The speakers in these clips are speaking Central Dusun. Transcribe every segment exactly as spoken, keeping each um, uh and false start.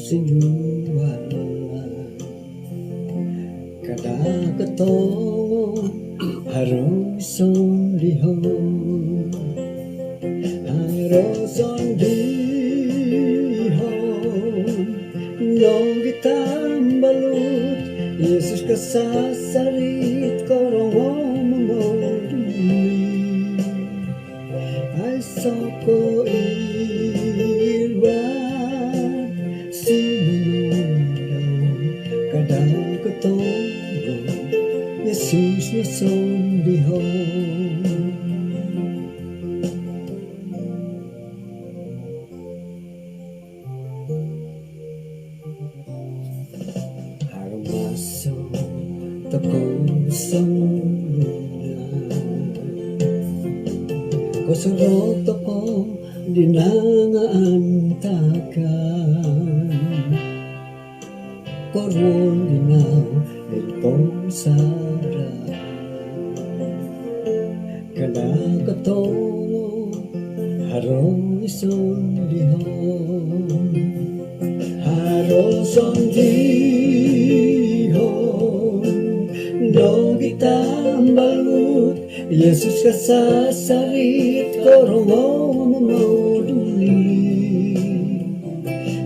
Sinuala kada' kotongo haro i sondihon. Haro sondihon nogi tambalut, Yesus kasasarit korongo momoduli. Aiso' ko iwad sinonondau kada' kotongo, Yesus no sondihon. Haro maso tokou songulun, kosorou tokou di nangaantakan. Koruol ginavo id pomusarahan. Kada' kotongo haro i sondihon. Haro sondihon nogi tambalut, Yesus kasasarit korongo momoduli.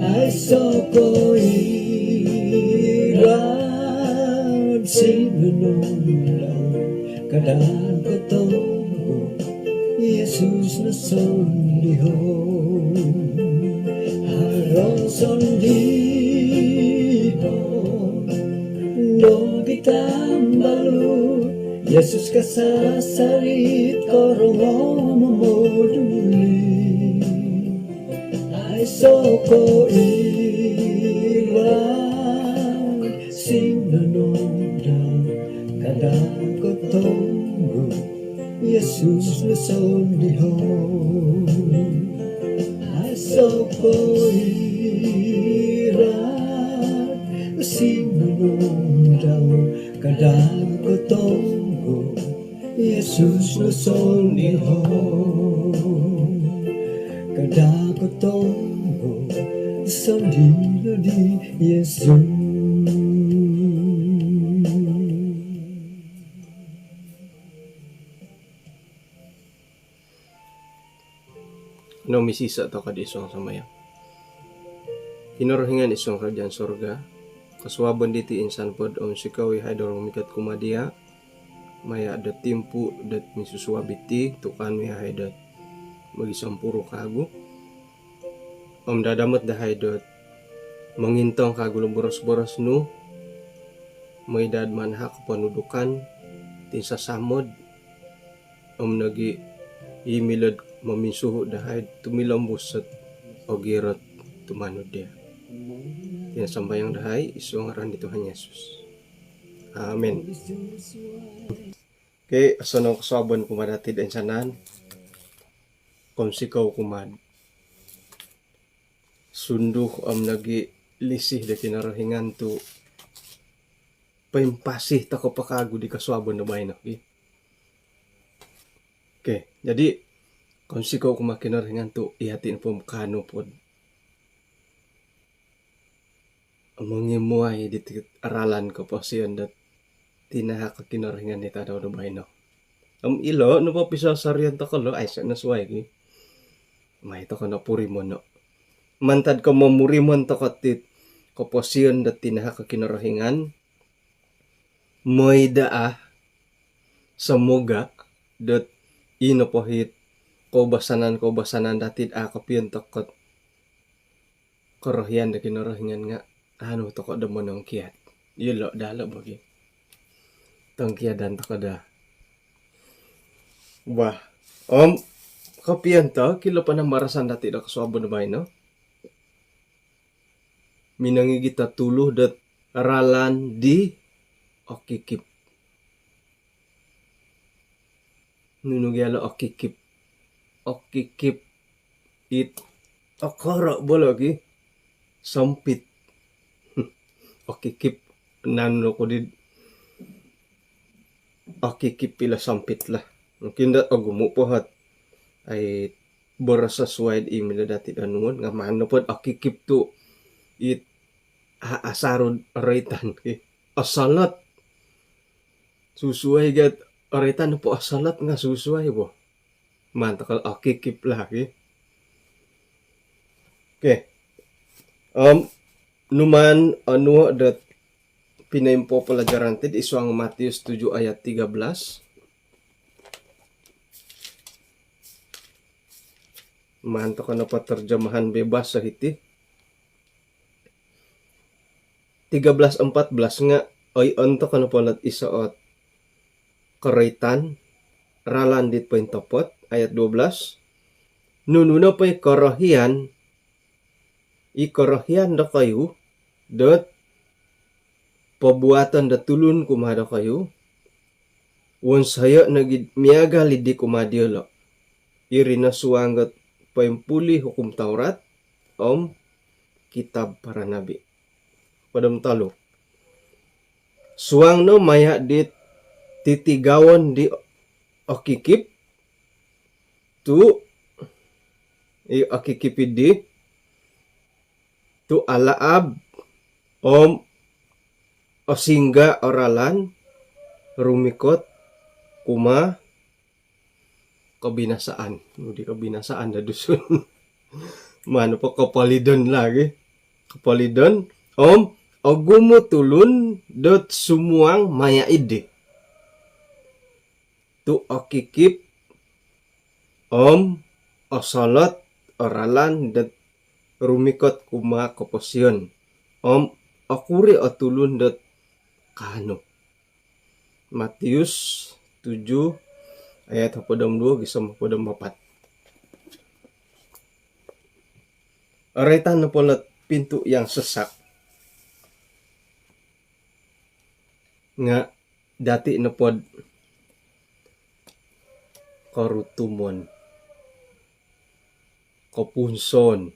Aiso' ko iwad sinonondau kada' kotongo, Yesus no sondihon. Haro sondihon nogi tambalut, Yesus kasasarit korongo momoduli. Aiso' ko iwad sinonondau kada' kotongo, Yesus no sondihon. Aiso' ko iwad sinonondau kada' kotongo, Yesus no sondihon. Kada' kotongo, sondihon di Yesus. Kanou misisa' toko' id suang sambayang. Kinorohingan id suang karajaan sorga, kosuabon diti insan pod om sikou iyahai do rumikot kumaa diya' maya' do timpu dot minsusuab iti, tu' kaanu iyahai dot mogisompuru kaagu om dadamot dahai dot mongintong kaagu lo boros-boros nu, moi daa do manahak o ponudukan, tinsasamod, om nogi' i milo'd mominsuhu' dahai'd tumilombus ot ogirot tumanud diya'. Iti no sambayang dahai id suang ngaran di Tuhan Yesus. Amin. Okey, osonong kosuabon kumaa dati'd oinsanan. Kounsikou kumaa'd sundu om nogi' lisi do Kinorohingan tu' poimpasi toko' po kaagu di kosuabon do baino, ki. Okey, jadi kounsikou kumaa Kinorohingan tu' iyati' nopo om kaanu pod mongimuai diti ralan koposion dot tinahak o Kinorohingan di tadau do baino. Om ilo' nopo pisosorion toko' lo, aiso' no suwai, ki. Mai toko' no purimono'. Mantad ko momurimon toko' ti koposion dot tinahak o Kinorohingan, moi daa, semoga dot i nopo it koubasanan-koubasanan dati'd a' kopiontok ot korohian do Kinorohingan nga' aanu toko' do monongkiad. Iyolo' daa lo' bo, ki. Tongkiadan toko' daa. Bah, om kopiontok ilo' panambarasan dati' do kosuabon do baino. Minongigit o tulu dot ralan di okikip. Nunu gia lo' okikip? Okikip it okoro' bo lo', ki, sompit. Okikip, nanu oku di okikip ilo sompit lah. Mungkin dot ogumu' po ot ai boros suwai'd i milo dati' do nuon, nga' maan nopo'd okikip tu' it a-, asaru roitan, ki. Osolot. Susuai gia roitan po osolot nga susuai bo. Maan toko okikip lah, ki. Okey. Om, numaan onuo dot pinoimpo pelajaran ti id suang Matius tujuh ayat tiga belas. Maan toko nopo terjemahan bebas so hiti. Tiga belas empat belas nga, oi, ontok nopo lot iso ot koroitan, ralan dit pointopot, ayat dua belas. Nunu nopo i korohian, i korohian dokoyu, dot pobuaton do tulun kumaa dokoyu, wonsoyo nogi miagal di kumaa diolo. Iri no suang dot poimpuli Hukum Taurat om kitab para nabi. Hopod om tolu. Suang no maya dit titigawon di okikip, tu i okikip di, tu alaab om osingga o ralan rumikot kumaa kebinasaan. Udi kebinasaan do Dusun. Maan po kopolidon lagi. Kopolidon om ogumu tulun dot sumuang maya di. Tu okikip om osolot o ralan dot rumikot kumaa koposion om okuri o tulun dot kaanu. Matius tujuh ayat hopod om duo gisom hopod om apat. Roitan nopo lot pintu yang sesak nga dati nopod korutumon, kopunson.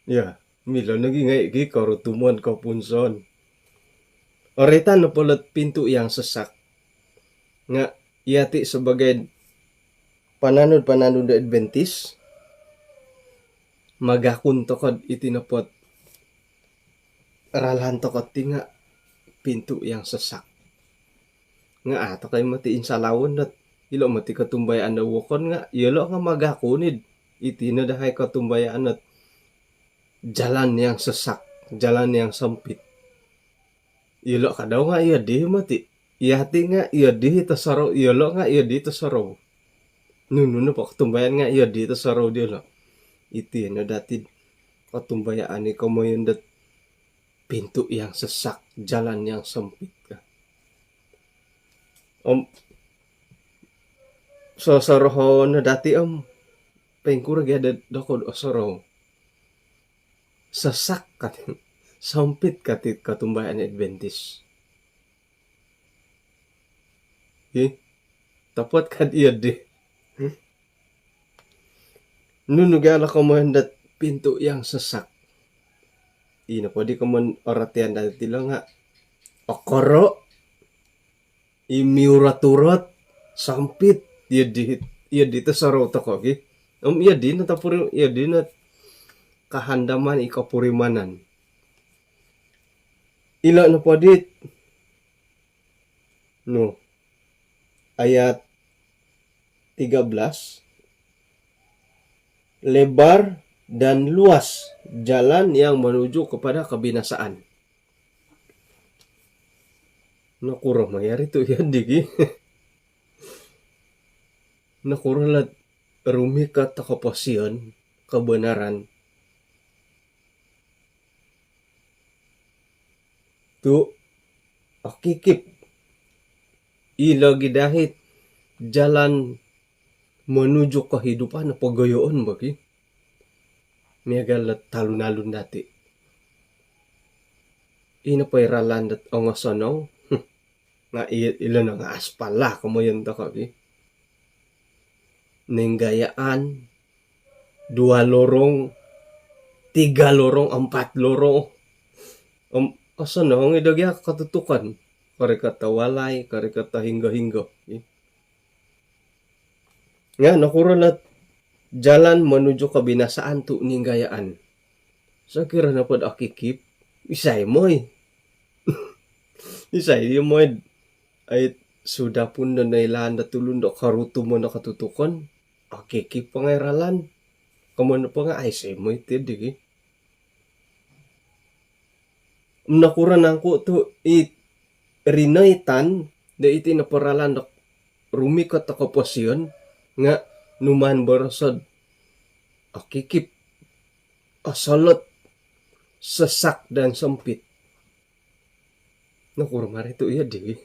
Ya, milo nogi ngai gi korutumon, kopunson. Roitan nopo lot pintu yang sesak nga yati sebagai pananud-pananud do Adventist, magakun toko iti nopo ot ralan toko ti nga pintu yang sesak. Nga a toko i moti insalawon dot ilo moti kotumbayaan do wokon nga iyolo nga magakun id iti no dahai kotumbayaan dot jalan yang sesak, jalan yang sempit. Iyolo kadau nga iyo di moti. Yati nga iyo di tosorou, iyolo nga iyo di tosorou. Nunu nopo kotumbayaan nga iyo di tosorou diolo. Iti no dati kotumbayaan i komoyon dot pintu yang sesak, jalan yang sempit ka. Om sosorohon no dati om poingkuro gia do dokou osorou. Sesak kati, sempit kati kotumbayaan Adventist. Hi, topot kad iyo di. Nunu gia lo komoyon dot pintu yang sesak? Ino po di komoyon orotian dati lo nga okoro, i miurot-urot, sempit, iyo di, iyo di tosorou toko ki. Om iyo di no topuri, iyo di no kahandaman i kopurimanan. Ilo nopo dit, nu, ayat tiga belas, lebar dan luas jalan yang menuju kepada kebinasaan. Nokuro maya ri tu iyo di ki? Nokuro lot rumikot o koposion, kebenaran, tu okikip? Ilo gia dahai jalan menuju kehidupan o pogoyoon bo ki. Miagal lot talun-alun dati. Ino po i ralan dot ongosonong. Nga i-, ilo no nga aspal lah komoyon toko ki. Ninggayaan, dua lorong, tiga lorong, empat lorong. Om osonong i do gia kotutukan. Korikot o walai, korikot o hinggo-hinggo. Nga nokuro lot jalan menuju kebinasaan tu ninggayaan? Sokiro nopo do okikip, Isai moi? Isai iyo moi? Ai, sudah pun do noilaan do tulun do korutumon do kotutukon. Okikip po ngai ralan. Komoyon po nga, ai, isai moi ti di gi. Nokuro nangku tu i rinoitan do iti nopo ralan do rumikot do koposion nga numaan boroso'd okikip, osolot, sesak dan sempit. Nokuro mari tu iyo di.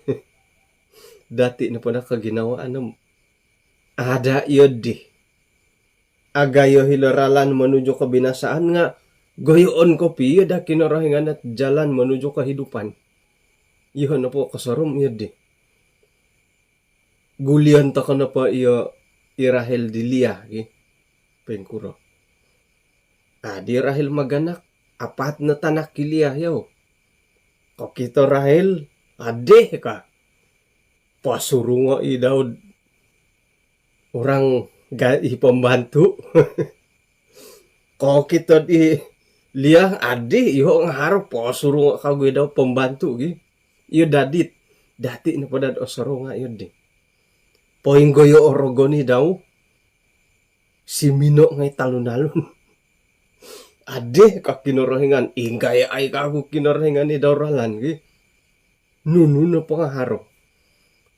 Dati nopo do koginawaan om ada iyo di. Agayo hilo ralan menuju kebinasaan nga goyoon kopio do Kinorohingan ot jalan menuju kehidupan. Iyo nopo kosorum iyo di. Gulion toko nopo iyo i Rahel di Lia gi. Poingkuro. Adi Rahel maganak, apat no tanak i Lia yau. Kokito Rahel, adi ka. Posurungo i Daud orang ga-, i pembantu. Kokito di Lia, adi, iyo nga haro posurungo kagu i Daud pembantu gi. Iyo dadi, dati nopo dad osorou nga iyo di. Poinggoyo o rogon i Daud, simino ngai talun-alun. Adi ka Kinorohingan, inggayaai kagu Kinorohingan i Daud ralan gi. Nunu nopo nga haro.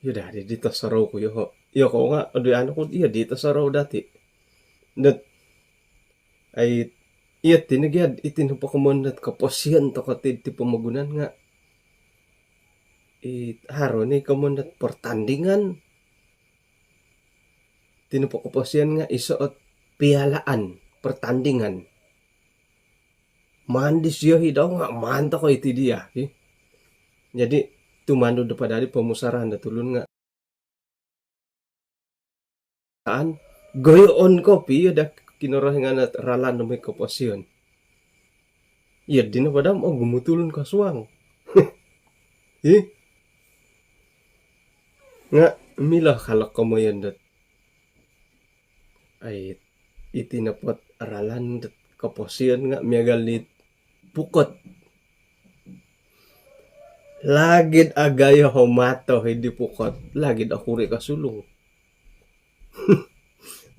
Iyo dadi di tosorou ku yoho. Iyo ko nga, adu anu ku, iyo di tosorou dati. Dot, ai, iyo ti nogi ad, iti nopo komoyon dot koposion toko ti, ti pomogunan nga. I, haro ni komoyon dot pertandingan. Iti nopo koposion nga iso ot pialaan, pertandingan. Maan disio i Daud nga maan toko iti dia, ki. Jadi, tumanud do padadi pomusarahan do tulun nga. An, goyoon kopio do Kinorohingan ot ralan do moi koposion. Iyo dino padam, ogumu tulun kosuang. Hi? Nga milo kalo komoyon dot. Ai, iti nopo ot ralan dot koposion nga miagal dit pukot. Lagid agayo ho mato hi di pukot, lagid okuri ko sulung.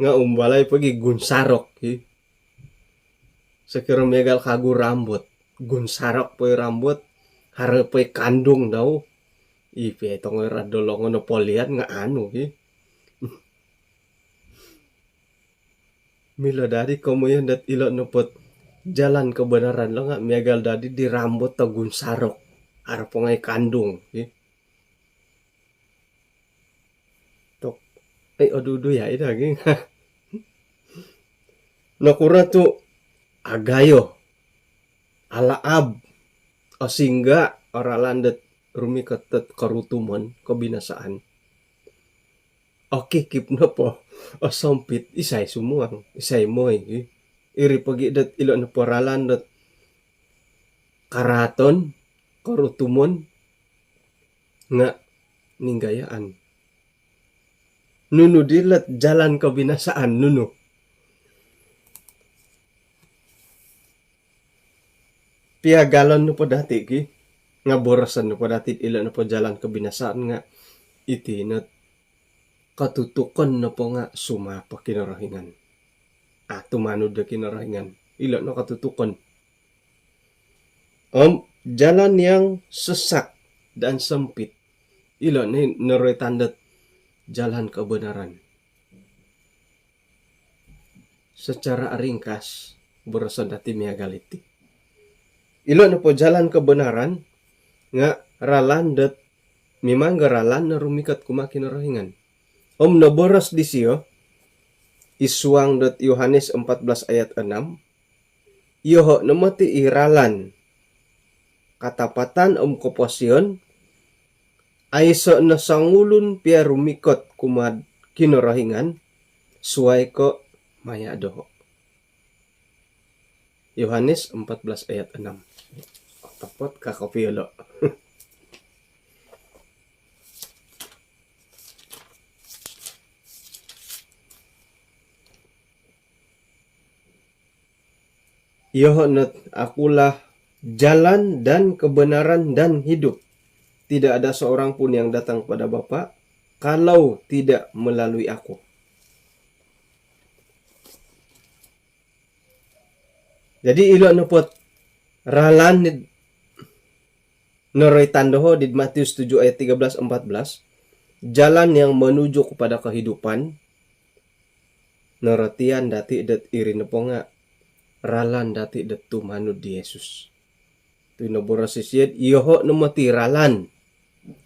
Nga umbalai pogi gunsarok, hi. Sokiro miagal kagu rambut, gunsarok po i rambut, haro po i kandung dau. I pia i tongoi rad dolongon o polian nga anu, hi. Milo dadi komoyon dot ilo nopo ot jalan kebenaran lo nga miagal dadi di rambut o gunsarok. Haro po ngai kandung, hi. Tok. Ai, odudu ya, i daging. Nokuro tu agayo, alaab, osingga o ralan dot rumikot dot korutumon, kebinasaan. Okikip nopo, osompit, isai sumuang, isai moi, hi. Iri pogi dot ilo nopo ralan dot karaaton, korutumon, nga ninggayaan. Nunu di lot jalan kebinasaan, nunu? Piagalon nopo dati ki, nga boroson nopo dati ilo nopo jalan kebinasaan nga iti no ot kotutukon nopo nga sumapo Kinorohingan. A, tumanud do Kinorohingan. Ilo no kotutukon. Om jalan yang sesak dan sempit. Ilo ni noroitan dot jalan kebenaran. Secara ringkas, boroson dati miagal iti. Ilo nopo jalan kebenaran, nga ralan dot mimang ga ralan no rumikot kumaa Kinorohingan. Om noboros disio, id suang dot Yohanes empat belas ayat enam, yoho no moti i ralan, katapatan om koposion, aiso no songulun pia rumikot kumaa'd Kinorohingan, suai ko maya doho. Yohanes empat belas ayat enam. Otopot ka kopio lo? Yoho no ot akulah jalan dan kebenaran dan hidup. Tidak ada seorang pun yang datang kepada Bapa kalau tidak melalui aku. Jadi ilo nopo ralan di noroitan doho di Matius tujuh ayat tiga belas empat belas, jalan yang menuju kepada kehidupan, norotian dati dot iri nopo nga ralan dati dot tumanud di Yesus. Tu noboros isio, iyoho no moti ralan,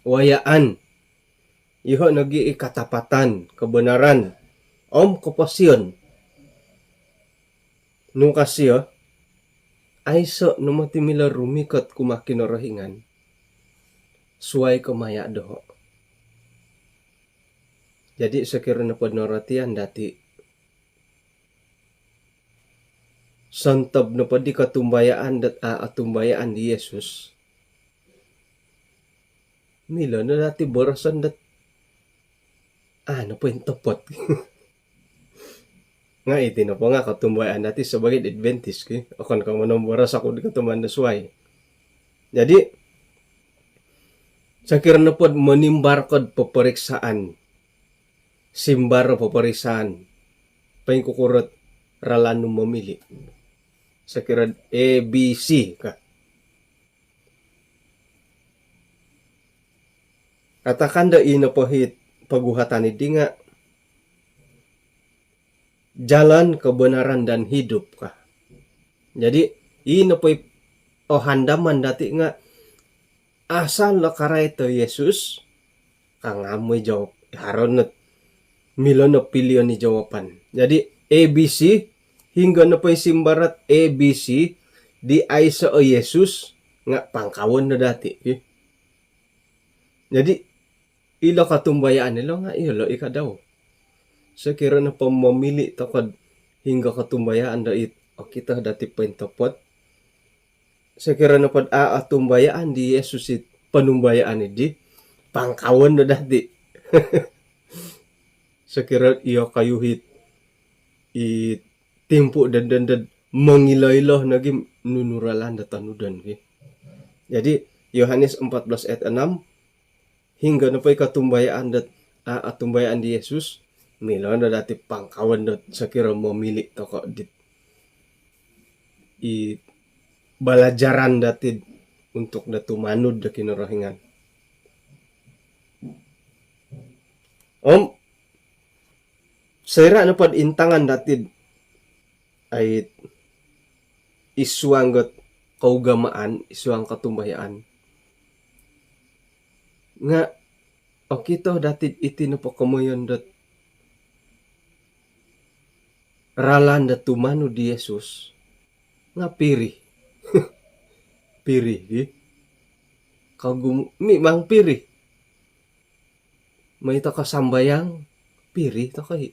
wayaan. Iyoho nogi i katapatan, kebenaran, om koposion. Nung ka sio, aiso no moti milo rumikot kumaa Kinorohingan suai ko maya doho. Jadi sokiro nopo norotian dati, sontob nopo di kotumbayaan dot a otumbayaan di Yesus, milo no dati boroson dot a nopo intopot. Nga iti nopo nga kotumbayaan dati sebagai Adventist ki. Okon ko monomboros oku di kotumbayaan do suai. Jadi sokiro nopo monimbar ko do poporiksaan, simbar poporiksaan, poingkukuro ralan nu momili? Sokiro A B C ka. Katakan do ino po it poguhatan di nga jalan, kebenaran dan hidup ka. Jadi ino po it ohandaman dati nga asal lo karait do Yesus, ka nga moi jawab, haro no, milo no pilion i jawapan. Jadi A B C, hinggo nopo i simbar ot A B C di aiso o Yesus nga pangkawon no dati. Jadi ilo kotumbayaan ilo nga iyolo i ka dau. Sokiro nopo momili toko do hinggo kotumbayaan do it okito dati pointopot, sokiro nopo do a otumbayaan di Yesus it ponumbayaan di, pangkawon no dati. Sokiro iyokoyu it, it timpu do dondo do mongilo-ilo nogi nunu ralan do tonudon ki. Jadi Yohanes empat belas ayat enam, hinggo nopo i kotumbayaan dot a otumbayaan di Yesus, milo no dati pangkawon dot sokiro momili toko dit i balajaran dati untuk do tumanud do Kinorohingan. Om soira nopo do intangan dati do ai id suang dot kougamaan, id suang kotumbayaan, nga okito dati iti nopo komoyon dot ralan do tumanud di Yesus nga piri. Piri i. Kogumu, mimang piri. Moi toko sambayang, piri toko i.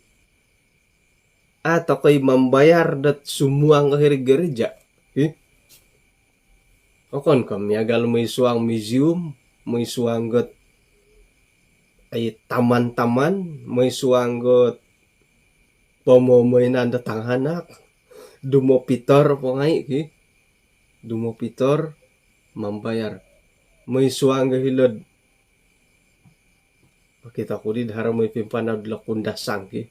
A toko i mambayar dot sumuang ko hiri gereja. Ih. Okon ko miagal moi suang museum, moi suang got ai taman-taman, moi suang got pomomoinan do tanganak, dumo pitor po ngai ki. Dumo pitor, mambayar. Moi suang go hilo'd okito ku di do haro moi pimpanau do Lokundasang ki.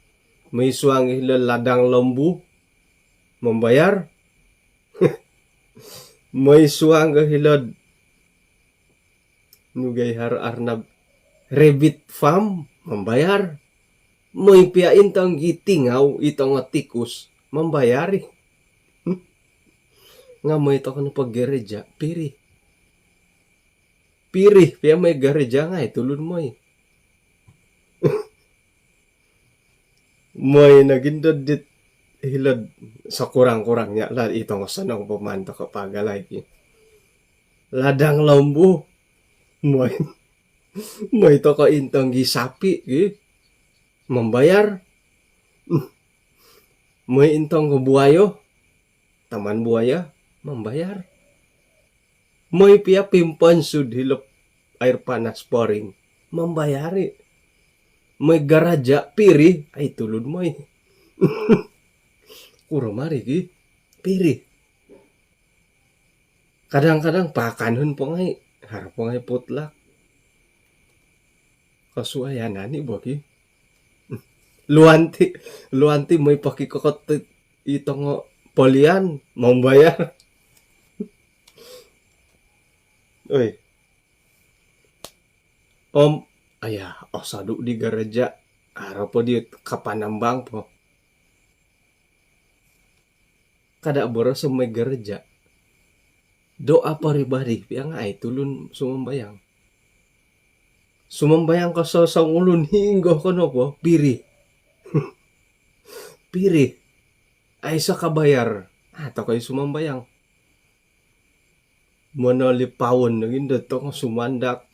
Moi suang go hilo'd Ladang Lombu, mambayar. Moi suang go hilo'd nu gai haro arnab, rabbit farm, mambayar. Moi pia intong gi tingau, itong o tikus, mambayar i. Nga moi toko nopo gereja, piri. Piri pia moi gereja ngai tulun moi. Moi nogi ndo dit hilo'd sekurang-kurangnya lah, itong osonong po maan toko pagalai ki. Ladang Lombu, moi, moi toko intong gi sapi ki, mambayar. Moi intong go buayo, taman buaya, mambayar. Moi pia pimponsud hilo'd Air Panas Poring, mambayar i. Moi gereja, piri, ai tulun moi. Kuro mari ki, piri. Kadang-kadang paakanon po ngai', haro po ngai' potluck. Kosuaian ani' bo ki. Luanti', luanti' moi pokikokot i tongo polian, mambayar. Oi. Om, aya, osodu' di gereja', haro po di kapanambang po. Kada' boroso' moi gereja'. Doa peribadi pia nga' ai tulun sumambayang. Sumambayang ko sosongulun, hinonggo ko nopo, piri. Piri. Aiso kabayar. A' toko i sumambayang. Monolipawon nogi ndo tongo sumandak,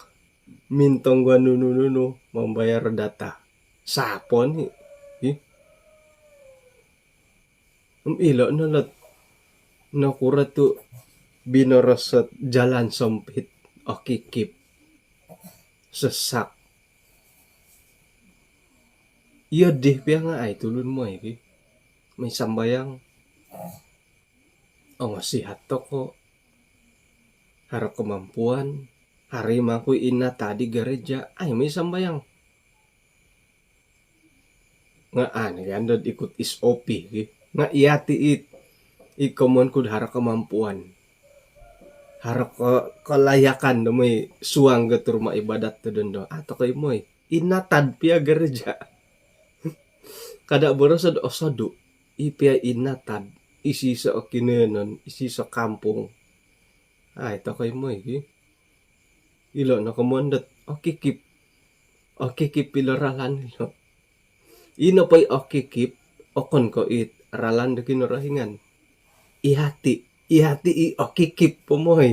mintong gua nunu-nunu, mambayar data. Sapo ni? Hi? Om ilo' no lot nokuro tu' binoros ot jalan sempit, okikip, sesak. Iyo dih pia nga' ai tulun moi ki, moi sambayang. Ongosihat toko', haro kemampuan, haro i mangku inatad di gereja', ai moi sambayang. Nga' ani' gi ando ikut SOP ki. Nga' iyati' i, i komoyon ku'd haro kemampuan, haro ke-, kelayakan do moi suang go tu' rumah ibadat tu' dondo. A' toko i moi. Inatad pia gereja'. Kada' boroso'd osodu'. I pia inatad, isoiso' o kinoiyonon, isoiso' kampung. Ai toko i moi ki. Ilo' no komoyon dot okikip. Okikip ilo' ralan ilo'. Ino po i okikip, okon ko' i ralan do Kinorohingan. Iyati', iyati' i okikip po moi.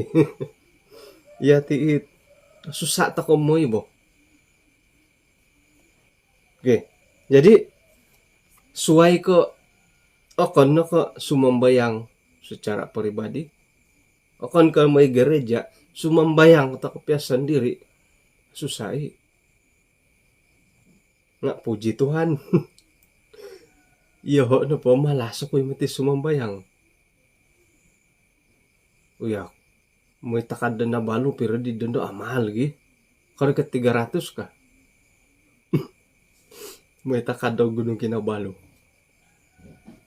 Iyati' i susah toko moi bo. Okey. Jadi, suwai ko' okon no ko' sumambayang secara peribadi, okon ko' moi gereja', sumambayang toko pia sendiri, susah i. Nga' puji Tuhan. Iyoho' nopo malas oku i mati sumambayang. Uya, moi takad do Nabalu piro di dondo, amal gi. Korikot tiga ratus ka. Moi takad do Gunung Kinabalu.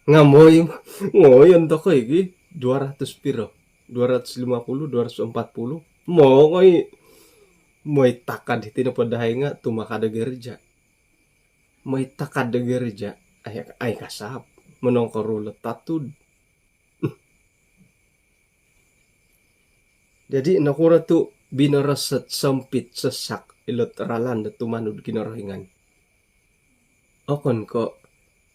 Nga' moi, ngoyon toko i gi, dua ratus piro? Dua ratus lima puluh, dua ratus empat puluh. Mongoi, moi takad hiti nopo dahai nga' tumakad do gereja'. Moi takad do gereja', ai, ai kasap. Monongkoru lo tatud. Jadi, nokuro tu' binoros ot sempit, sesak ilot ralan do tumanud Kinorohingan? Okon ko'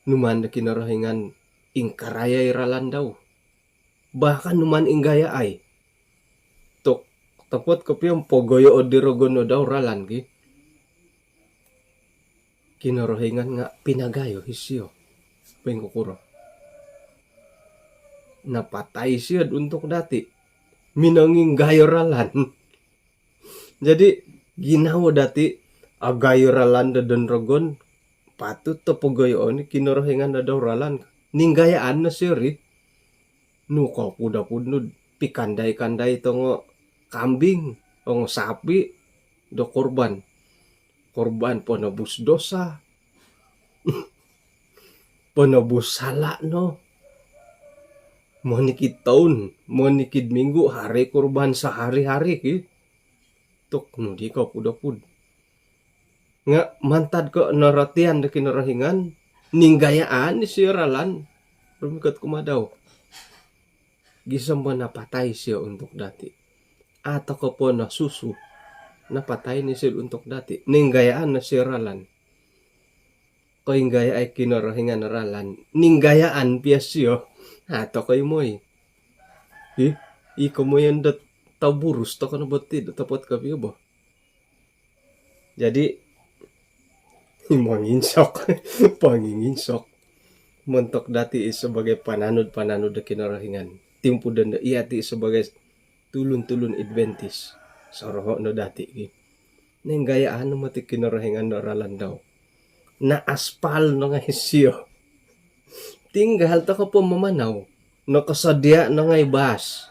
numaan do Kinorohingan ingkarayai ralan dau. Bahkan numaan inggayaai. Tok, topot kopio om pogoyo'o di rogon no dau ralan ki. Kinorohingan nga' pinagayo isio. Poingkukuro? Napatai isio untuk dati'. Minonginggayo ralan. Jadi, ginawo dati', agayo ralan do don rogon, patut do pogoyo'on i Kinorohingan do dau ralan. Ninggayaan no sio ri. Nu kopud-opud nu'd pikandai-kandai tongo kambing, tongo sapi, do korban. Korban penebus dosa. Penebus sala' no. Monikid toun, monikid minggu, hari korban sehari-hari ki. Tok nu di kopud-opud. Nga' mantad ko' norotian do Kinorohingan, ninggayaan isio ralan rumikot kumaa dau. Gisom bo napatai isio untuk dati'. A' toko po nosusu, napatai no isio untuk dati'. Ninggayaan no isio ralan. Koinggayaai Kinorohingan o ralan, ninggayaan pia isio. A' toko i moi. Hi, i komoyon dot toburus toko no bo ti do topot kopio bo. Jadi, monginsok, ponginginsok montok dati' i sebagai pananud-pananud do Kinorohingan. Timpu dondo iyati' i sebagai tulun-tulun Adventist. Soroho' no dati' ki. Ninggayaan no moti Kinorohingan do ralan dau. Naaspal no ngai' isio. Tinggal toko po mamanau. Nokosodia' no ngai' bas.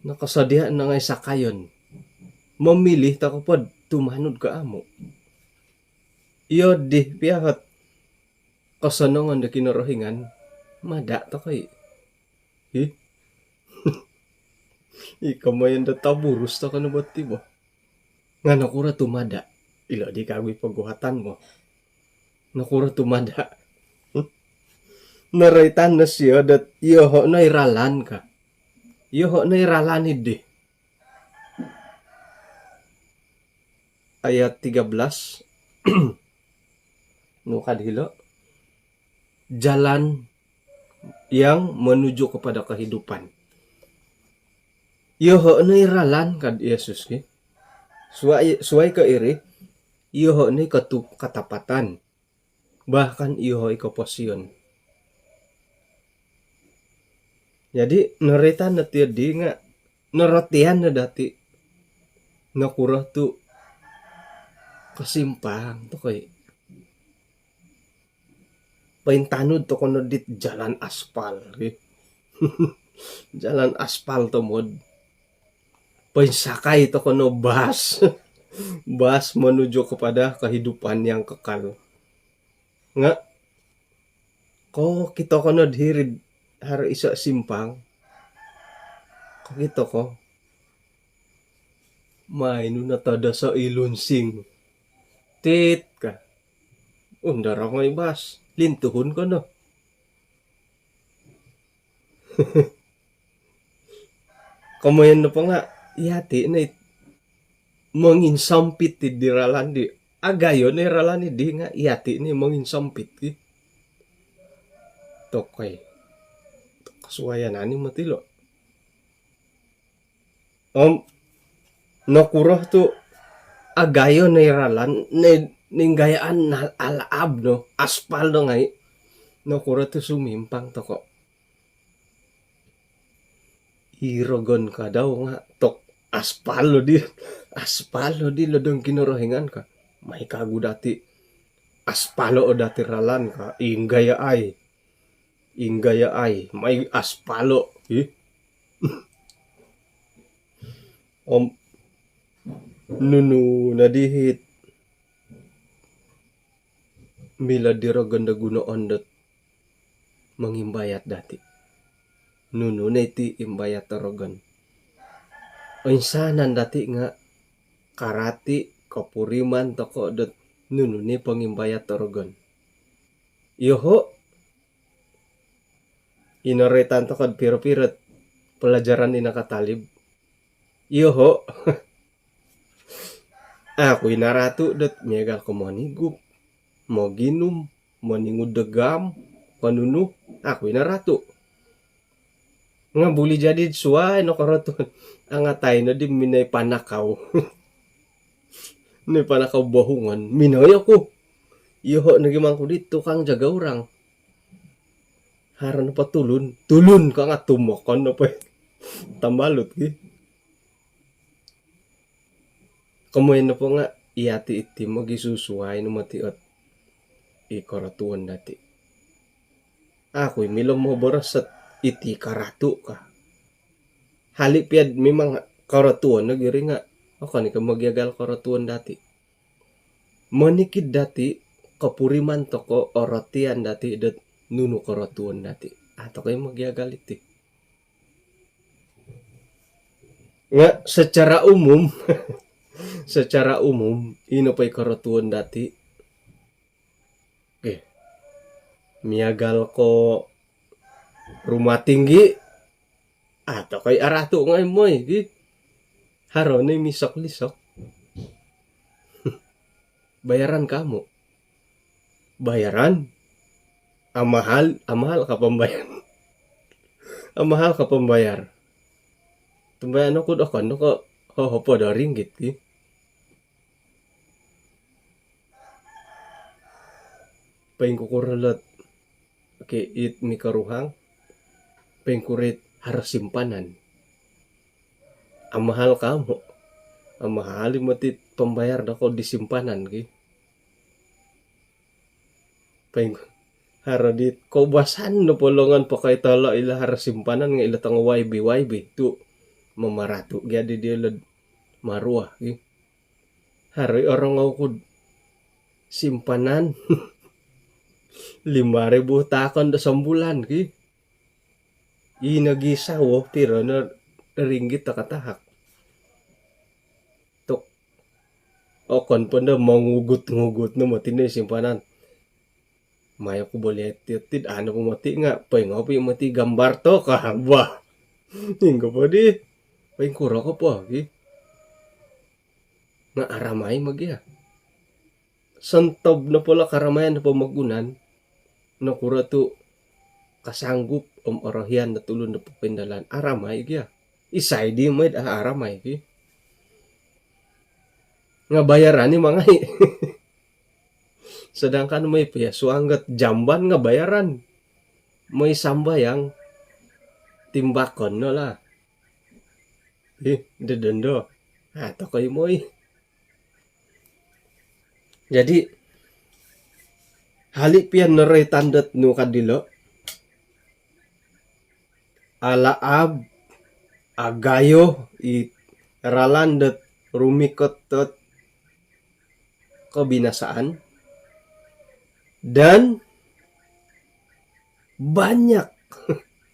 Nokosodia' no ngai' sakayon. Momilih toko' pod tumanud ko' amu'. Iyo di piya ot kosonongon do Kinorohingan, mada' toko' i'. Hi? I komoyon do toburus toko' no bo ti bo. Nga' nokuro tu' mada'? Ilo' di kagu i poguhatan bo. Nokuro tu' mada'? Noroitan no sio dot iyoho' no i ralan ka. Iyoho' no i ralan iddi. Ayat tiga belas. Nu kad hilo', jalan yang menuju kepada kehidupan. Iyoho' no i ralan kad Yesus ki. Suwai, suwai ko' iri, iyoho' no i kotu-, katapatan. Bahkan iyoho' i koposion. Jadi, noroitan no tiyo di nga' norotian no dati'. Nokuro tu' kosimpang toko' i'. Pointanud toko' no dit jalan aspal, ki. Jalan aspal tomod. Poinsakai toko' no bas. Bas menuju kepada kehidupan yang kekal. Nga' kokito ko nod hiri'd haro iso' simpang. Kokito ko. Mainu no todoso' i lunsing. Tit ka. Undorongoi bas. Lintuhun ko no. Komoyon nopo nga' iyati' no i monginsompit ti di ralan di. Agayo no i ralan di nga' iyati' no i monginsompit ti. Tokoi. Kosuayan ani moti lo'. Om nokuro tu' agayo no i ralan, ni-, ninggayaan na-, alaab no, aspal no ngai'. Nokuro tu' sumimpang toko'. I rogon kadau nga' tok aspal lo di, aspal lo di lodong Kinorohingan ka. Mai kagu dati'. Aspalo' o dati' ralan ka. Inggaya ai. Inggaya ai. Mai aspalo'. Ih. Om nunu nodi hit milo di rogon do gunoon dot mongimbayat dati'. Nunu no iti imbayat do rogon? Oinsanan dati' nga' karati' kopuriman toko' dot nunu ni pongimbayat do rogon. Iyoho', i noroitan toko'd piro-piro't palajaran di nakatalib. Iyoho'. Aku i naratu' dot miagal ko monigup, moginum, moningud do gam, ko nunu, aku i naratu'. Nga' buli jadi'd suwai no korotuon. Angatai no di minoi panakau. Minoi panakau bohungon. Minoi oku. Iyoho' nogi mangku di tukang jaga orang. Haro nopo tulun, tulun ka nga' tumokon nopo i tambalut ki. Komoyon nopo nga' iyati' iti mogisusuwai no moti ot i korotuon dati'. Aku i milo moboros ot iti karatu' ka. Hali' piya'd mimang korotuon nogi ri nga' okon i ko' mogiagal korotuon dati'. Monikid dati', kopuriman toko', orotian dati' dot nunu korotuon dati'. A' toko' i mogiagal iti. Nga' secara umum, secara umum, ino po i korotuon dati'. Okey. Miagal ko rumah tinggi, a' toko' i aratu' ngai' moi gi. Haro ni misok-lisok. Bayaran kamu. Bayaran. Amahal, amahal ka pambayar. Amahal ka pambayar. Tumbayaan oku do okon no ko' hohopod o ringgit ki. Poingkukuro lot, okey, it mikoruhang, poingkuro it haro simpanan. Amahal ka amu'? Amahal i moti pambayar doko di simpanan ki. Poing-, haro di koubasan nopo longon pokoi tolo' ilo haro simpanan nga' ilo tongo Y B, Y B tu'. mamaratu' gia di diolo'd maruah, ki. Haro i orongou ku'd simpanan lima ribu taakon do sombulan, ki. I nogi sawo, piro no ringgit do katahak. Tu' okon po ndo mongugut-ngugut no moti no i simpanan. Mayo ku boli iti, iti, anu po moti nga', poingopi moti gambar to ka, bah. Inggo po di, poingkuro ko po, ki. Nga' aramai ma gia. Sontob nopo lo' karamayan do pomogunan, nokuro tu' kasanggup om orohian do tulun do popoindalan, aramai gia. Isai di moi'd a' aramai, ki. Nga' bayaran i mangai'. Sedangkan moi pia suang got jamban nga' bayaran. Moi sambayang, timbakon no lah. Ih, dodondo. Ha, tokoi moi. Jadi, hali' pia noroitan dot nu kad dilo', alaab, agayo i ralan dot rumikot dot kebinasaan, dan banyak,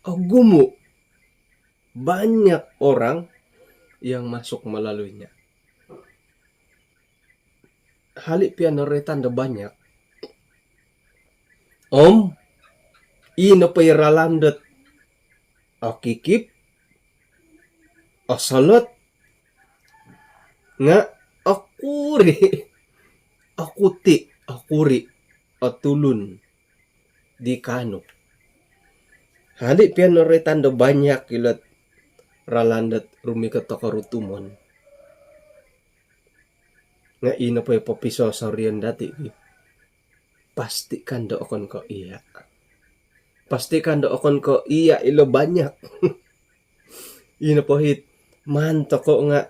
ogumu', banyak orang yang masuk melaluinya. Hali' pia noroitan do banyak. Om i nopo i ralan dot okikip, osolot, nga' okuri', okuti', okuri' o tulun di kaanu. Hali' pia noroitan do banyak ilo't ralan dot rumikot do korutumon, nga' i nopo i popisosorion dati', pastikan do okon ko' iya'. Pastikan do okon ko' iya' ilo banyak. I nopo it maan toko' nga'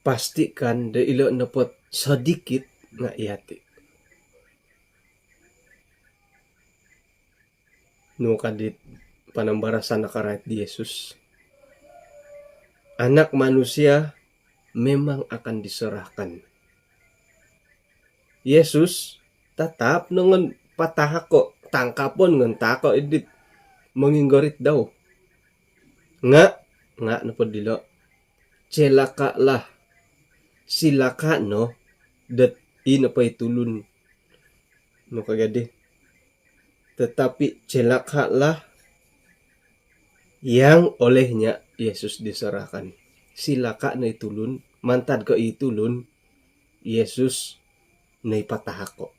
pastikan do ilo nopo't sodikit nga' iyati'. Nu kad dit panambarasan nakarait di Yesus, Anak Manusia memang akan diserahkan. Yesus tatap no ngon patahako', tangkapon ngon tako' iddit monginggorit dau. Nga', nga' nopo dilo', celakalah, silaka' no dot i nopo i tulun, nu ka gaddi, tetapi celakalah yang olehnya Yesus diserahkan. Silaka' no i tulun, mantad ko' i tulun Yesus no i patahako'.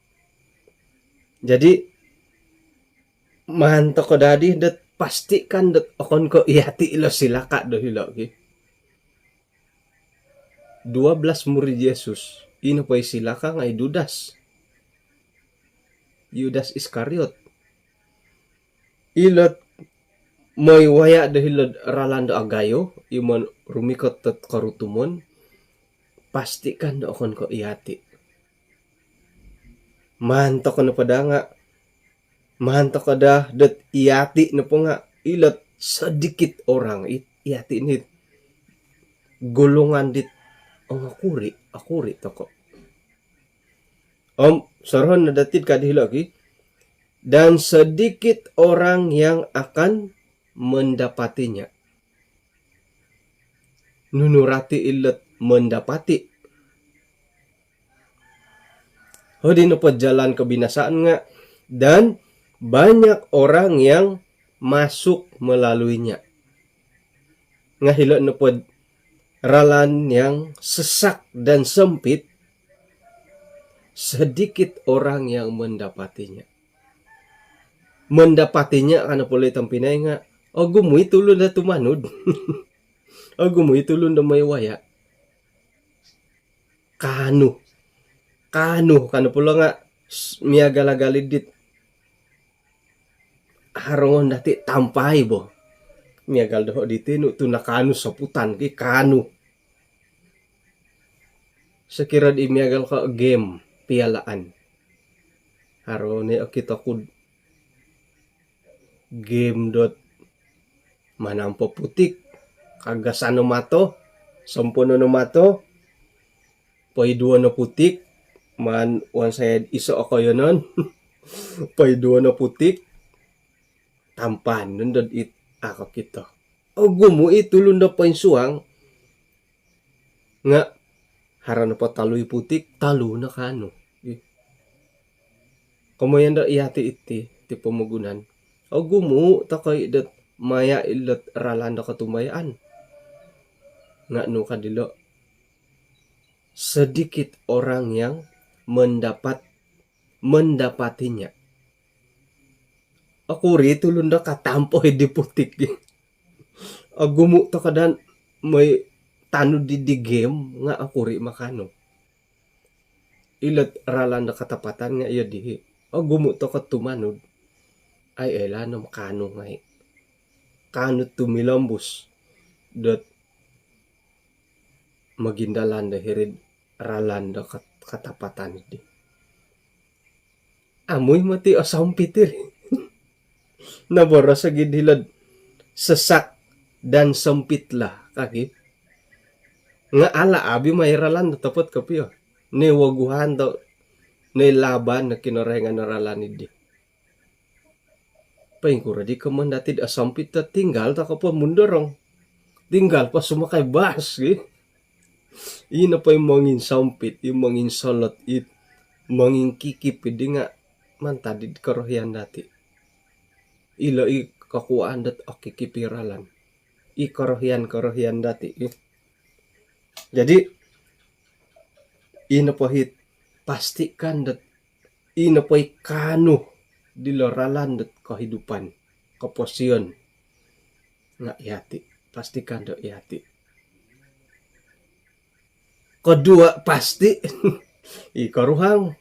Jadi, maan toko' daddi dot pastikan dot okon ko' iyati' ilo silaka' do hilo', ki. Dua belas murid Yesus, i nopo i silaka' nga' i Judas. Judas Iskariot. Ilo't moi waya' do hilo'd ralan do agayo, i mon rumikot dot korutumon, pastikan do okon ko' iyati'. Maan toko' nopo daa nga', maan toko' daa dot iyati' nopo nga' ilo't sedikit orang, i- iyati' ni golongan dit ongokuri', okuri' toko'. Om sorohon no dati'd kad hilo', ki, dan sedikit orang yang akan mendapatinya. Nunu rati ilo't mendapati? Hodi nopo jalan kebinasaan nga', dan banyak orang yang masuk melaluinya. Nga' hilo' nopo ralan yang sesak dan sempit, sedikit orang yang mendapatinya. Mendapatinya, ka nopo lo i tompinai nga', ogumu' i tulun do tumanud. Ogumu' i tulun do moi waya'. Kaanu. Kaanu, ka nopo lo nga', s- miagal-agal iddit haro ngon dati' tampai bo. Miagal doho' diti nu tu' nakaanu soputan, ki, kaanu. Sokiro'd i miagal ko' game pialaan. Haro ni okito ku'd game dot Manampo putik, kagasan no mato, sompono no mato, poiduo no putik, maan wonsoi iso o koiyonon, poiduo no putik, tampaan nondo dit a' kokito. Ogumu' i tulun do poinsuang, nga' haro nopo tolu i putik, tolu no kaanu. Ih. Komoyon do iyati' iti, ti pomogunan. Ogumu' toko' i' dot maya' ilo't ralan do kotumbayaan. Nga' nu ka dilo', sedikit orang yang mendapat, mendapatinya. Okuri' tulun do katampo i' di putik. Ogumu' toko' daa moi tanud di, di game nga' okuri' makaanu. Ilo't ralan do katapatan nga' iyo dii. Ogumu' toko' tumanud. Ai, oilaan om kaanu ngai'. Kaanu tumilombus dot mogindalan do hiri'd ralan do kat-, katapatan di. Amu i' moti osompit iri. Noboros ogi' dilo'd sesak dan sempitlah kaki. Nga' ala' abi mai ralan do topot kopio. Ni woguhan to, ni laban no Kinorohingan o ralan iddi. Poingkuro di komoyon dati'd osompit to, tinggal toko' po mundorong. Tinggal po sumakai bas, gi. Ino po i monginsompit, i monginsolot, i mongingkikip iddi nga' mantad id korohian dati'. Ilo i kokuwaan dot okikip i ralan. I korohian-korohian dati', i. Jadi, ino po hit pastikan dot ino po i kaanu dilo ralan dot kehidupan, koposion. Nga' iyati', pastikan do iyati'. Kedua pasti i koruhang.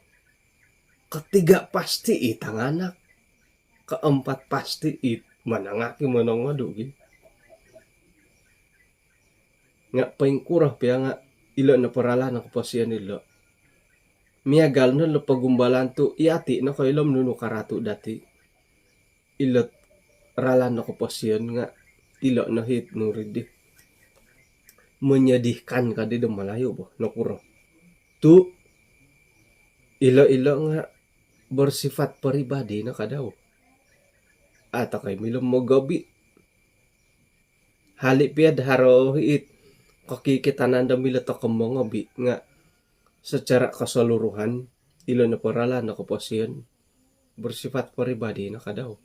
Ketiga pasti i tanganak. Keempat pasti i manangaki monongodu gi. Nga' poingkuro pia nga' ilo' no po ralan o koposion ilo'. Miagal no lo pogumbalan tu' iyati' no koilo om nunu karatu' dati'. Ilo't ralan o koposion nga' ilo' no hit nuri di. Menyedihkan kadi do Malayu bo, nokuro. Tu' ilo'-ilo' nga' bersifat peribadi no kadau. A' toko' i' milo mogobi'. Hali' pia'd haro it kokikitanan do milo toko' mongobi' nga' secara keseluruhan ilo' nopo ralan o koposion bersifat peribadi no kadau.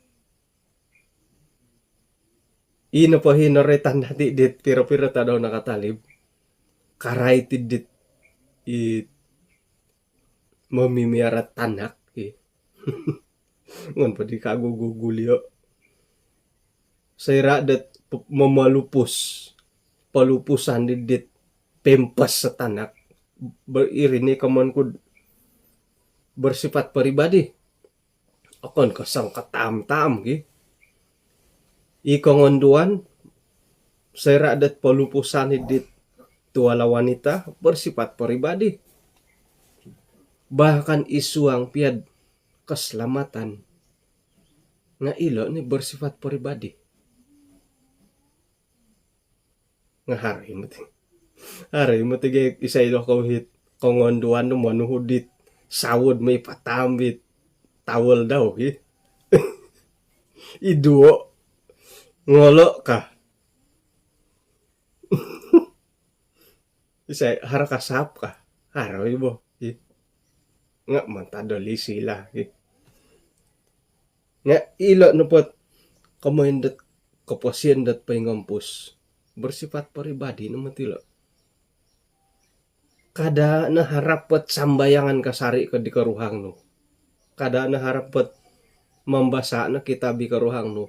Ino po hi noroitan dati' dit piro-piro tadau nakatalib. Karait id dit i momimiara tanak, i. Ngon po di kagu gugulio'. Soira' dot p-, momolupus, polupusan di dit pempes tanak. Ber-, iri ni komoyon ku'd bersifat peribadi. Okon ko' songkotaam-taam gi. I kongonduan, soira' dot polupusan i dit tuala wanita, bersifat peribadi. Bahkan i suang pia'd keselamatan nga' ilo' ni bersifat peribadi. Nga' haro i' moti. Haro i' moti gi isai ilo kou hit kongonduan do monuhu' dit sawo do moi pataam it tawel dau gi. Iduo'. Ngolo' ka. Isai, haro kasap ka. Haro i' bo. Nga' mantad do lisi lah. Nga' ilo' nopo't komoyon dot koposion dot poingompus. Bersifat peribadi no moti ilo'. Kada' no harap po't sambayangan kasari' ko di koruhang nu. Kada' no harap po't mambasa' no kitab i koruhang nu.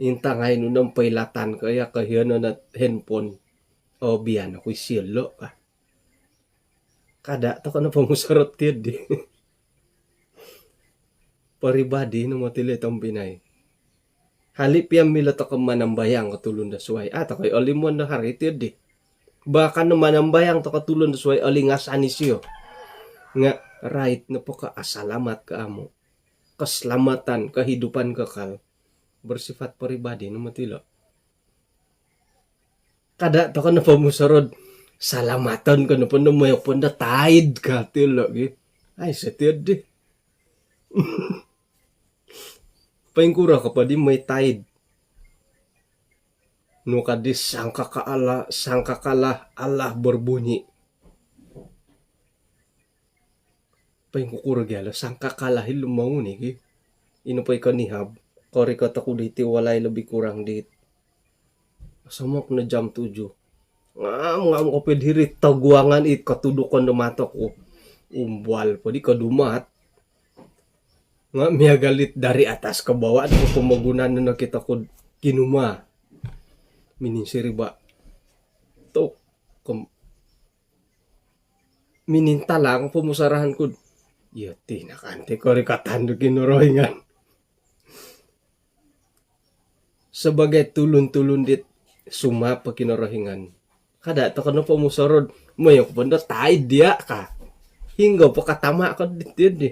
Intangai nu no poilatan ko iya koiyonon ot handphone. Obian oku isio lo' ka. Kada' toko' no pomusorot tiyo di. Peribadi no moti ilo' tompinai. Hali' piya milo toko' manambayang ko tulun do suwai. A' toko' i' olimon do haro i' tiyo di. Bahkan no manambayang toko' tulun do suwai olingasan isio. Nga' rait nopo ko' asalamat ko' amu'. Keselamatan, kehidupan kekal. bersifat peribadi no moti ilo. Kada' toko no pomusorou do salamaton ko nopo no moyo pondo taid ka ti ilo gi. Aiso ti di. Poingkuro ko po di moi taid? Nu ka di sangkakala, sangkakala Allah berbunyi. Poingkukuro gia lo sangkakala i lumonguni ki. Ino po i konihab. Korikot oku diti walai lebih kurang di somok no jam tujuh. Ngam-ngam kopio diri toguangan it kotudukon do mato ku. Umbal po di kodumat. Nga' miagal it dari atas ke bawah tu pomogunan no nokito ku kinuma. Mininsiriba. Tu kom- minintalang pomusarahan ku. Iyo ti nakanti korikatan do Kinorohingan. Sebagai tulun-tulun dit sumapo Kinorohingan, kada' toko no pomusorou do moyo ko pondo taid dia ka. Hinggo po katama' ko diti di.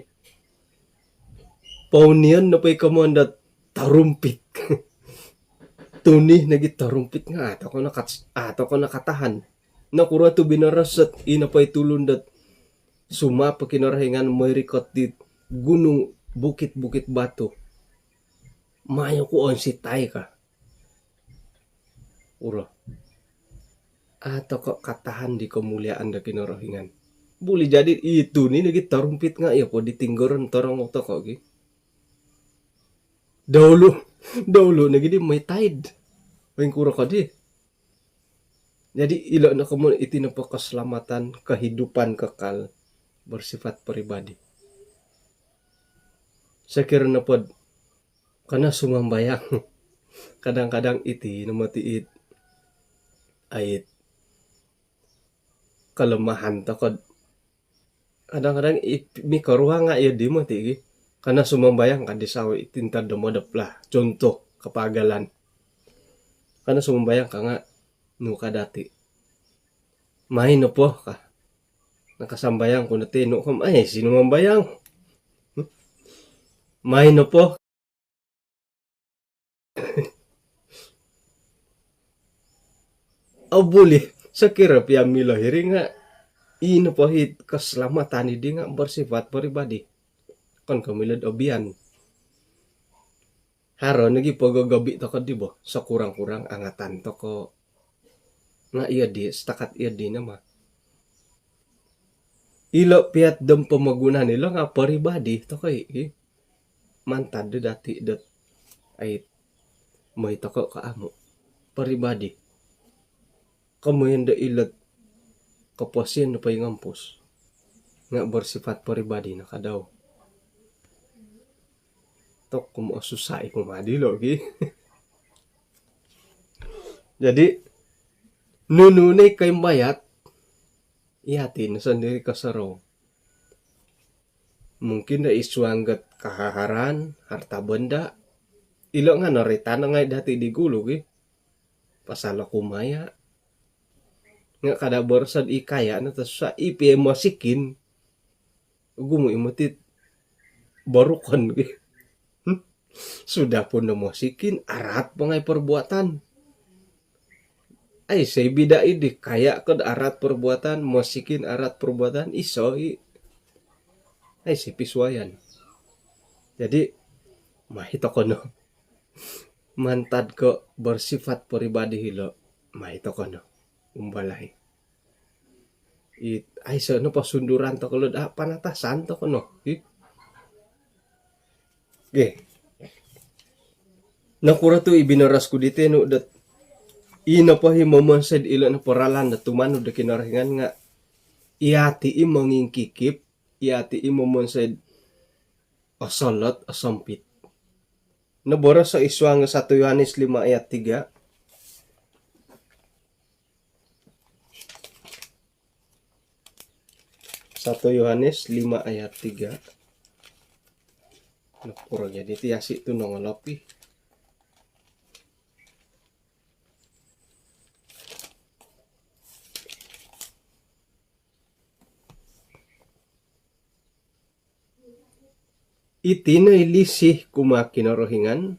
Pounion nopo i komon do torumpit. Tuni nogi torumpit nga' a' toko no kat-, a' toko no katahan. Nokuro tu binoros dot ino po i tulun dot sumapo Kinorohingan moi rikot dit gunung, bukit-bukit batu. Mayo ku onsitai ka. Uro. A' toko katahan di kemuliaan do Kinorohingan. Buli jadi i tuni nogi torumpit nga' iyo po di tinggoron torongou toko gi. Daulu, daulu nogi di moi taid. Poingkuro ko di. Jadi ilo no komon iti nopo keselamatan, kehidupan kekal bersifat peribadi. Sokiro nopo do kano sumambayang. Kadang-kadang iti no moti it, ai it kelemahan toko do kadang-kadang i-, mikoruhang nga' iyo di moti gi. Kano sumambayang ka di sawo i tintad do modop lah. Contoh, kapagalan. Kano sumambayang ka nga' nu ka dati. Mai nopo ka. Nakasambayang ku no ti nu kom, ai, sinumambayang. Mai nopo. Au buli, sokiro pia milo hiri nga' ino po i keselamatan i di nga' bersifat peribadi. Okon ko milo do obian. Haro nogi pogogobi toko di bo, sekurang-kurang angatan toko. Nga' iyo di, setakat iyo di no ma. Ilo piat dom pomogunan ilo nga' peribadi toko i, i. Mantad do dati dot ai moi toko ko amu'. Peribadi. Komoyon do ilo koposion do poingompus. Nga' bersifat peribadi no kadau. Tok, kumaa susah i kumaa dilo gi. Jadi, nunu ni koimbayat, iyati no sondiri kosorou. Mungkin do id suang dot kahaharan, harta benda, ilo nga' noroitan ngai' dati di gulu gi. Pasal oku maya. Nga' kada' boroso do i kaya no tosusah, i pia mosikin. Ogumu' i moti borukon gi. Sudah pun do mosikin, araat po ngai' perbuatan. Aiso i bida i di kaya ko do araat perbuatan, mosikin araat perbuatan, iso i. Aiso i pisuayan. Jadi, mai toko no. Mantad ko bersifat peribadi hilo, mai toko no. Umbalai. It, aiso no posunduran toko lo do, a, panatasan toko no. It. Okey. Nokuro tu i binoros ku diti nu dot ino po i momonsoi do ilo nopo ralan do tumanud do Kinorohingan nga' iyati i mongingkikip, iyati i momonsoi do osolot, osompit. Noboros id suang satu Yohanes lima ayat tiga. Satu Yohanes lima ayat tiga. Nokuro jadi ti asi tu nongolopi. Iti no i lisi kumaa Kinorohingan,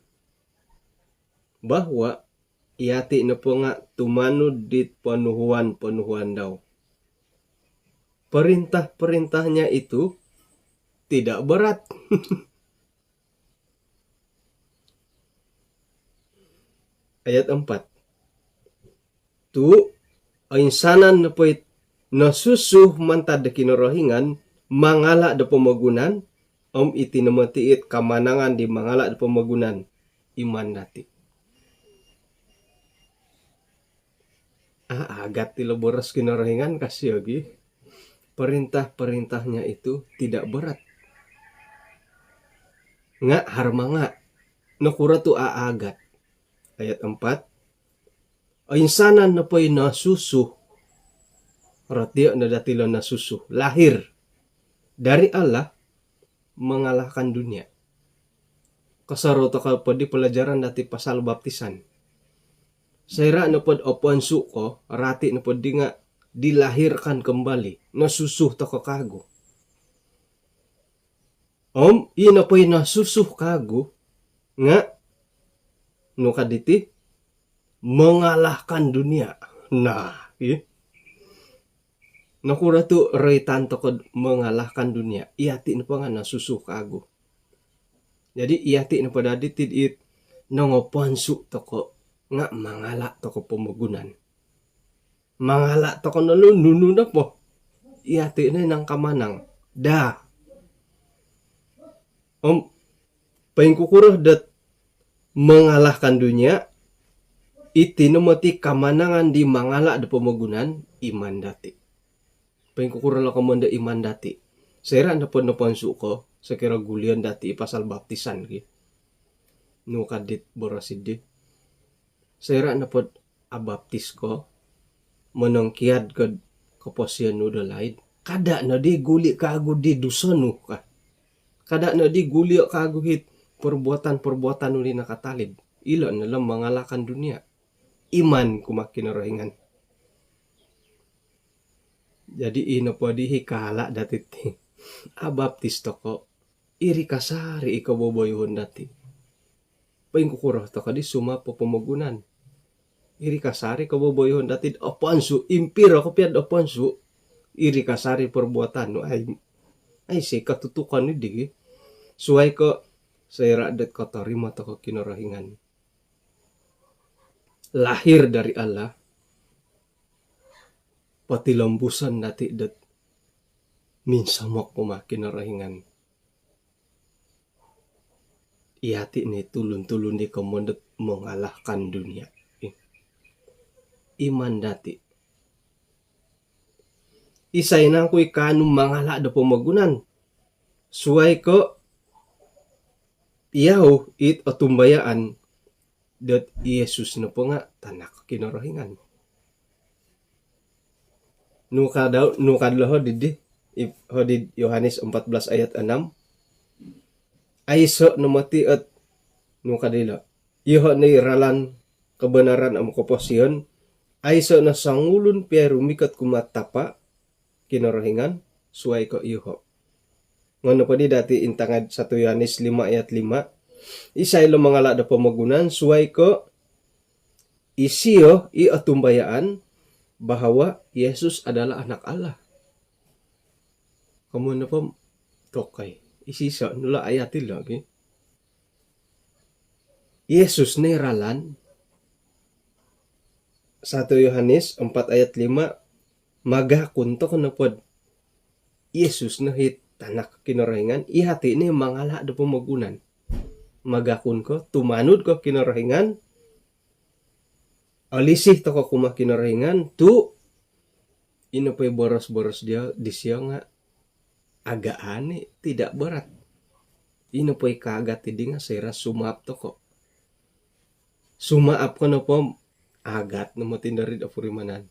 bahawa iyati' nopo nga' tumanud dit ponuhuan-ponuhuan dau. Perintah-perintahnya itu tidak berat. Ayat empat. Tu' oinsanan nopo it nosusu mantad do Kinorohingan mangala' do pomogunan, om iti no moti it kamanangan di mangala' do pomogunan, iman dati'. Aagat ilo boros Kinorohingan, kasi ogi. Perintah-perintahnya itu tidak berat. Nga' haro manga'. Nokuro tu' aagat? Ayat empat. Oinsanan nopo i nosusu. Rotio' no dati' ilo nosusu. Lahir dari Allah, mengalahkan dunia. Kosorou toko' po di pelajaran dati' pasal baptisan. Soira' nopod oponsu' ko, rati' nopod di nga' dilahirkan kembali. Nosusu toko' kagu. Om ino po i nosusu kagu nga' nu ka diti, mengalahkan dunia. Nah, i. Nokuro tu' roitan toko'd mengalahkan dunia? Iyati' nopo nga' nosusu kagu. Jadi iyati' nopo dadi ti it nongoponsu' toko' nga' mangala' toko' pomogunan. Mangala' toko' no lu nunu nopo. Iyati' no i nangkamanang. Daa. Om poingkukuro dot mengalahkan dunia, iti no moti kamanangan di mangala' do pomogunan, iman dati'. Poingkukuro lo komoyon do iman dati'? Soira' nopod noponsu' ko, sokiro gulion dati' i pasal baptisan ki. Nu ka dit boros iddi. Soira' nopod abaptis ko, monongkiad ko'd koposion nu do laid, kada' noddi guli' kagu di dusa nu ka. Kada' noddi gulio' kagu hit perbuatan-perbuatan nu di nakatalib. Ilo' no lo mengalahkan dunia. Iman kumaa Kinorohingan. Jadi ino poddi i kaala' dati' ti. Abaptis toko'. Iri kasari' i koboboyoon dati'. Poingkukuro toko' di sumap o pomogunan? Iri kasari' koboboyoon dati'd oponsu', impiro kopio'd oponsu', iri kasari' perbuatan nu, ai, aiso' kotutukon iddi. Suwai ko' soira' dot kotorimo toko' Kinorohingan. Lahir dari Allah, potilombuson dati' dot minsomok kumaa Kinorohingan. Iyati' ni tulun-tulun di komoyon dot mengalahkan dunia. Iman dati'. Isai nangku i kaanu mangala' do pomogunan? Suwai ko' iyau it otumbayaan dot i Yesus nopo nga' tanak Kinorohingan. Nu ka dau, nu ka dilo hodi di, i, hodi Yohanes empat belas ayat enam. Aiso' no moti ot, nu ka dilo. Iyoho' no i ralan, kebenaran om koposion. Aiso' no songulun pia i rumikot kumaa Tapa', Kinorohingan, suwai ko' iyoho'. Nga' nopo di dati' intangai satu Yohanes lima ayat lima. Isai lo mangala' do pomogunan suwai ko' isio i otumbayaan bahawa Yesus adalah Anak Allah. Komoyon nopo tokoi. Isiso' nu lo ayat ilo' ki. Yesus no i ralan. Satu Yohanes empat ayat lima, magakun toko' nopod Yesus no i tanak Kinorohingan, iyati' no i mangala' do pomogunan. Magakun ko, tumanud ko Kinorohingan, olisi toko' kumaa Kinorohingan, tu' ino po i boros-boros diya, disio nga' agaan i, tidak berat. Ino po i kaagat iddi nga' soira' sumaap toko'. Sumaap ko nopo, agat no moti nori'd opurimanan.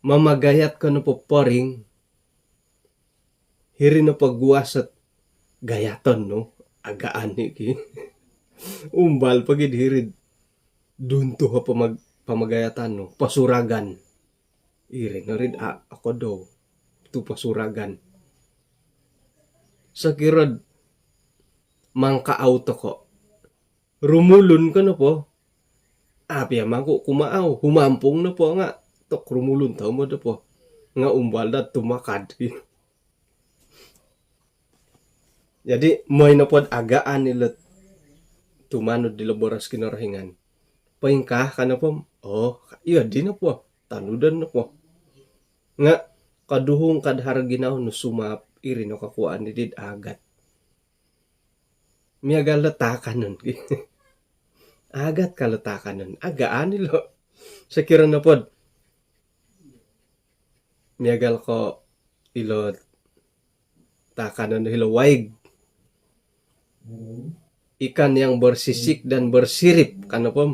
Mamagayat ko nopo poring, hiri nopo guas ot gayaton nu, agaan i ki. Umbal pogi'd hiri'd duntu o pamag-, pamagayatan nu, posuragan. Iri nori'd a' okodou tu' posuragan. Sokiro'd mangkaau toko', Rumulun ko nopo, a' pia mangku kumaau, humampung nopo nga' tok rumulun tomod nopo. Nga' umbal dot tumakad. Jadi, moi nopod agaan ilo tumanud dilo boros Kinorohingan, poingkaa ka nopo, oo, iyo di nopo, tanudon nopo. Nga' koduhung kad haro ginawo nu sumaap, iri no kokuwaan di did agat. Miagal do taakanon. Agat ka lo taakanon, agaan ilo. Sokiro nopod miagal ko ilo taakanon do hilo waig. Ikan yang bersisik dan bersirip, ka nopo om,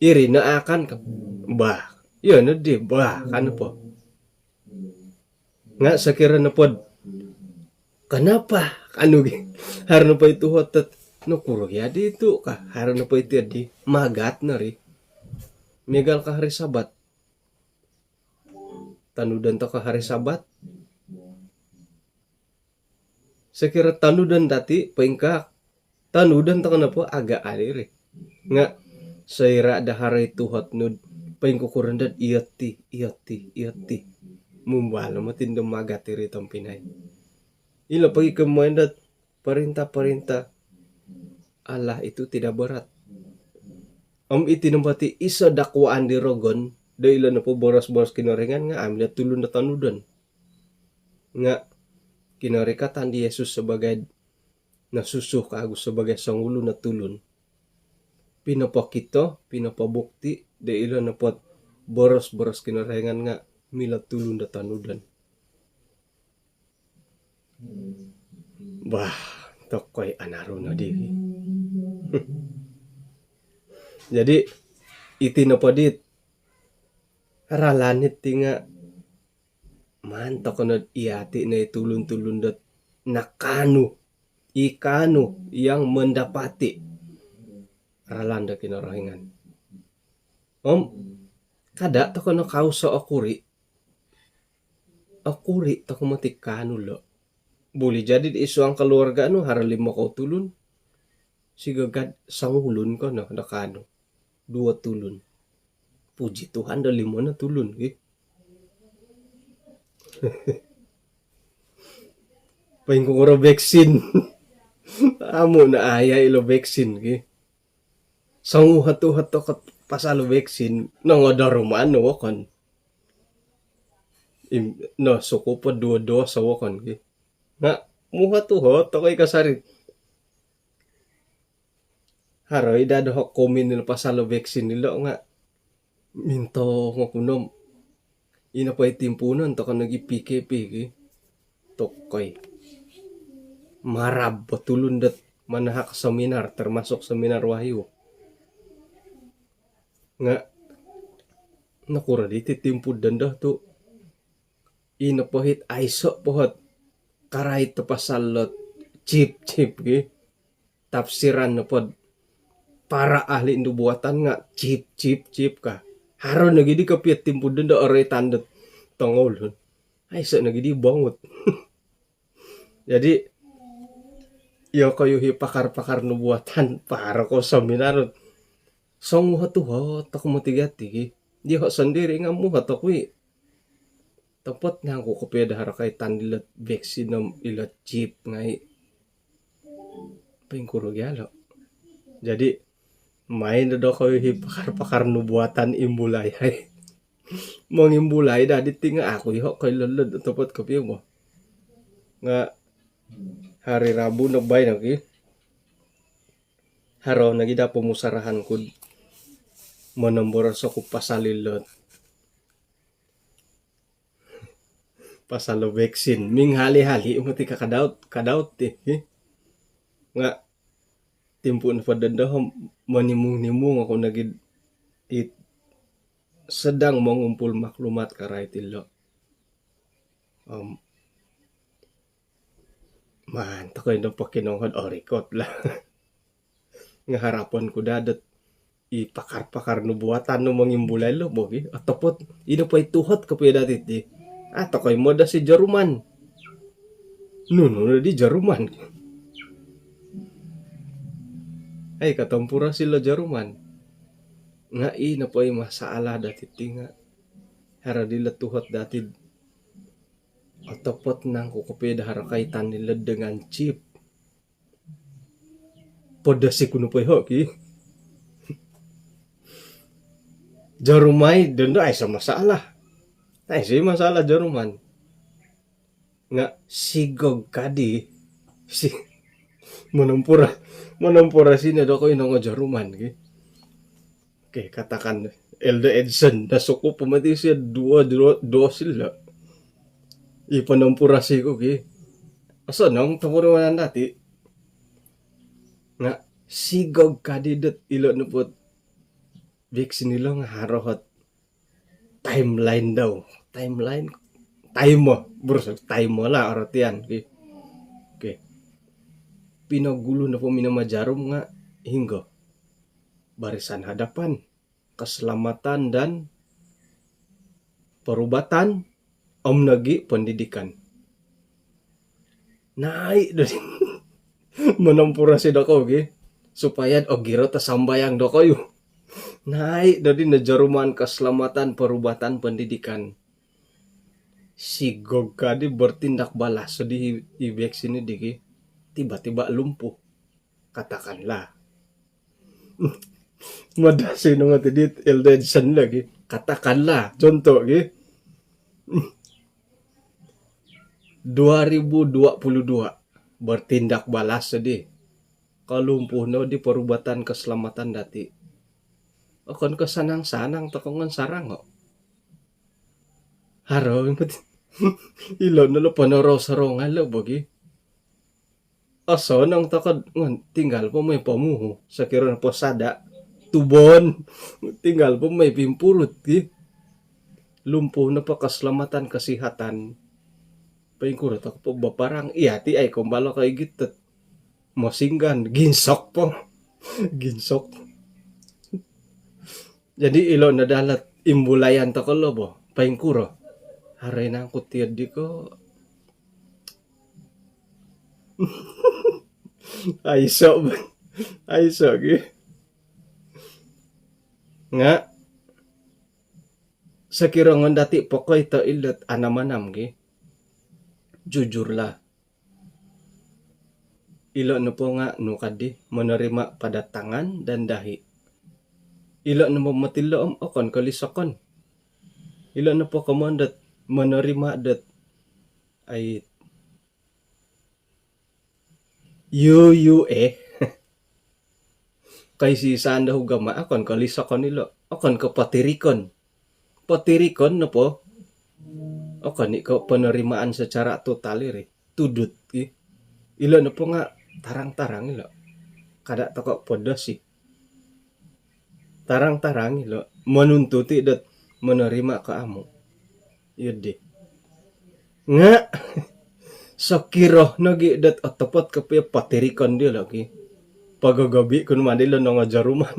iri no akan ka. Bah, iyo no di, bah, ka nopo. Nga' sokiro nopod, kenapa? Ka nu gi. Haro nopo i tuhot dot, nokuro gia di tu' ka. Haro nopo iti di, magat no ri. Miagal ka hari Sabat. Tanudon toko hari Sabat. Sokiro tanudon dati, poingkaa, tanudon toko nopo, agaan iri. Nga' soira' do haro i tuhot nu'd poingkukuro nod iyo ti, iyo ti, iyo ti, mumbal no moti ndo magat iri, tompinai. Ilo pogi komoyon dot perintah-perintah Allah itu tidak berat. Om iti no moti iso dakwaan di rogon do ilo nopo boros-boros Kinorohingan nga' amu' ilo tulun do tanudon. Nga' kinorikatan di Yesus sabagai nosusu kaagu sabagai songulun o tulun, pinopokito, pinopobukti do ilo nopo boros-boros Kinorohingan nga' milo tulun do tanudon. Bah, tokoi, anaru no di. Jadi, iti nopo dit ralan iti nga' maan toko nod iyati' no i tulun-tulun dot nakaanu, i kaanu yang mendapati ralan do Kinorohingan. Om kada' toko no kauso' okuri'. Okuri' toko moti kaanu lo'. Buli jadi di id suang koluarga' nu haro limo kou tulun, sigaga'd songulun ko no do kaanu, duo tulun. Puji Tuhan do limo no tulun ki. Poingkukuro vaksin. Amu' no aya' ilo vaksin ki. Songuhot-uhot toko pasal vaksin, nongodoruman no wokon. Im, no, sukup po duo dos o wokon ki. Nga' muhot-uhot toko i kasari. Haro i daa doho' komin ilo pasal vaksin ilo nga' mintong oku no om, ino po i timpuunon toko nogi P K P ki. Tokoi. Marab po tulun dot manahak seminar, termasuk seminar Wahyu. Nga' nokuro di iti timpu dondo tu' ino po it aiso' po ot karait do pasal dot chip, chip ki. Tafsiran nopod para ahli nubuatan nga' chip, chip, chip ka. Haro nogi di kopio timpu dondo oroitan dot tongoulun, aiso' nogi di bongut. Jadi, iyokoyu i pakar-pakar nubuatan, paharo kou seminar, songuhot-uhot toko moti gia ti ki. Iyoho' sondiri' nga' muhot oku i'. Topot nangku kopio do haro kaitan dilot vaksin om ilot chip ngai'. Poingkuro gia lo'. Jadi, main do dokoyu i pakar-pakar nubuatan imbulai ai. Mongimbulai daa diti nga' aku iyoho' koilo lo' topot kopio bo. Nga' hari Rabu no baino ki, haro nogi daa pomusarahan ku'd monomboros oku pasal ilot pasal do vaksin. Minghali-hali moti ka kadaut, kadaut ti. Nga' timpu nopo dondo om monimung-nimung oku nogi it sedang mengumpul maklumat karait ilo'. Om maan toko ino pokinongou do orikot lah. Nga' harapon ku daa dot i pakar-pakar nubuatan no mongimbulai lo' bo ki. Otopot, ino po i tuhot kopio dati ti. A' toko i modosi Jeruman. Nunu no di Jeruman. Ai, kotompuros ilo jaruman. Nga' i nopo i masalah dati' ti nga' haro dilo tuhot dati'. Otopot nangku kopio do haro kaitan dilo dengan chip. Podosi ku nopo iho' ki. Jarumai dondo aiso masalah. Aiso masalah jaruman. Nga' sigog kadi. Si, monompura, monompura sino do koinongo jaruman ki. Okey, katakan Elder Edson, nasukup po mati sio duo, duo, duo silo. I ponompura siku ki. Osonong topurimanan dati'. Nga' sigog kadi dot ilo nopot vaksin ilo nga' haro hot timeline dau. Timeline, time, boros timeline lah artian ki. Okey. Pinogulu nopo minamajarum nga' hinggo? Barisan hadapan, keselamatan dan perubatan, om nogi' pendidikan. Nai' dodi monompura si dokou ki, supaya ogirot o sambayang dokoyu. Nai' dodi no jaruman keselamatan, perubatan, pendidikan. Sigog kadi bertindak balas di i vaksin di ki, tiba-tiba lumpuh. Katakanlah. Madasi no mati di Elder Edson lagi. Katakanlah, contoh ki. Dua ribu dua puluh dua, bertindak balas di. Kalumpuh no di perubatan keselamatan dati'. Okon ko sanang-sanang toko ngon sarango. Haro, ilo no lo ponorou-sorou ngai' lo bogi. Osonong toko ngon, tinggal po moi pomuhu, sokiro nopo sada', tubon, tinggal po moi pimpurut ki. Lumpuh nopo keselamatan, kesihatan. Poingkuro toko po baparang, iya ti ai kombalo ko igit dot machine gun, ginsok po. Ginsok. Jadi ilo no dalot imbulayan toko lo bo. Poingkuro? Haro nangku tiyo di ko. Aiso, aiso gi. Nga' sokiro ngon dati' pokoi to ilot anam-anam gi. Jujurlah. Ilo nopo nga' nu kadi, menerima pada tangan dan dahi. Ilo nopo moti lo om okon ko lisokon. Ilo nopo komoyon dot menerima dot ai U U A. Kaisi-isaan do ugama, okon ko lisokon ilo, okon ko potirikon. Potirikon nopo, okon i ko penerimaan secara total iri. Tudut i. Ilo nopo nga' tarang-tarang ilo. Kada' toko podosi. Tarang-tarang ilo. Monuntut i dot menerima ko amu'. Iyo di. Nga' sokiro nogi dot otopot kopio potirikon dilo ki. Pogogobi' ku no madi lo nongojaruman.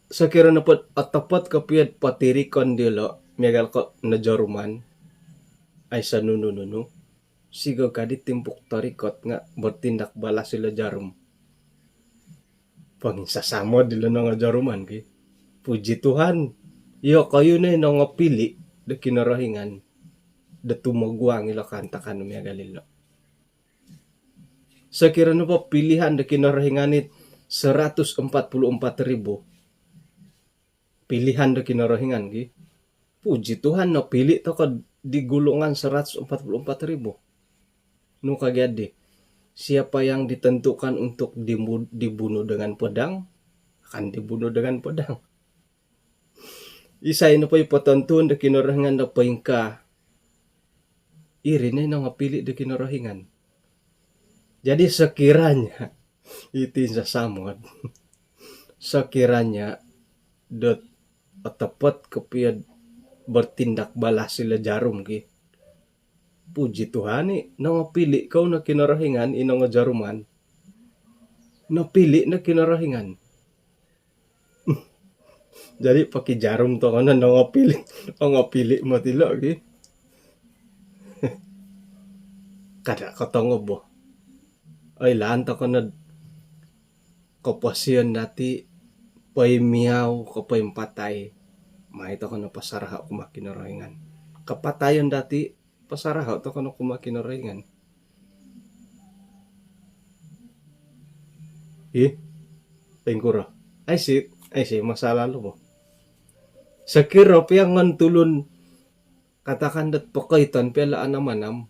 Sokiro nopo dot otopot kopio potirikon dilo miagal ko nojaruman. Aiso nunu-nunu. Sigog kadi timpu torikot nga' bertindak balas ilo jarum. Ponginsasamod ilo nongojaruman ki. Puji Tuhan. Iyokoyu no i nongopili' do Kinorohingan do tumoguang ilo kaantakan miagal ilo. Sokiro nopo pilihan do Kinorohingan it seratus empat puluh empat ribu. Pilihan do Kinorohingan ki. Puji Tuhan, nopili' toko di golongan seratus empat puluh empat ribu. Nu kagi addi, siapa yang ditentukan untuk dimu-, dibunuh dengan pedang, akan dibunuh dengan pedang. Isai nopo i potontuon do Kinorohingan do poingkaa, iri no i nongopili' do Kinorohingan. Jadi sokiranya, iti insasamod. Sokiranya dot otopot kopio bertindak balas ilo jarum ki. Puji Tuhan i, nongopili' kou no Kinorohingan i nongojaruman. Nopili' no Kinorohingan. Jadi pokijarum toko no nongopili', nongopili' moti lo ki. Kada' kotongob bo. Oilaan toko nod koposion dati', poimiau ko poimpatai, mai toko' no pasaraho' kumaa Kinorohingan. Kapatayon dati', pasaraho' toko' no kumaa Kinorohingan. Ih, poingkuro? Aiso, aiso masalah lo bo. Sokiro pia ngon tulun, katakan dot pokoiton pia lo anam-anam,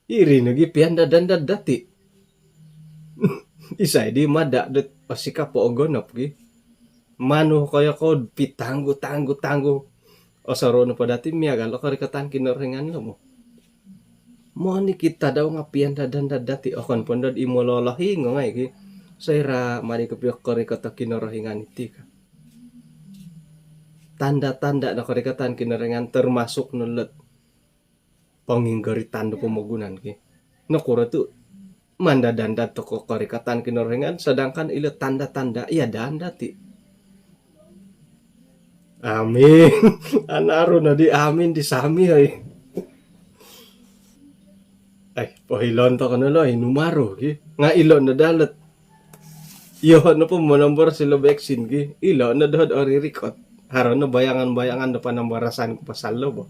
iri nogi piandad-andad dati'. Isai di mada' dot osikap o ogonop gi? Manu koyo kou'd pitanggu-tanggu-tanggu. Osorou nopo dati' miagal o korikotan Kinorohingan lo mo. Monikid tadau nga' piandad-andad dati', okon po nod i mololohing ngai' gi. Soira' mari kopio korikot o Kinorohingan iti ka. Tanda-tanda no korikotan Kinorohingan termasuk no lot ponginggoritan do pomogunan ki. Nokuro tu' mandad-andad toko' korikotan Kinorohingan, sedangkan ilo tanda-tanda iya dan dati'. Amin. Anaru nodi amin di sami oi. Ai, pohilon toko' no lo, inu maru ki. Nga' ilo no dalot. Iyo nopo monombor silo vaksin ki, ilo no dohod oririkot. Haro no bayangan-bayangan do panambarasan ku pasal lo bo.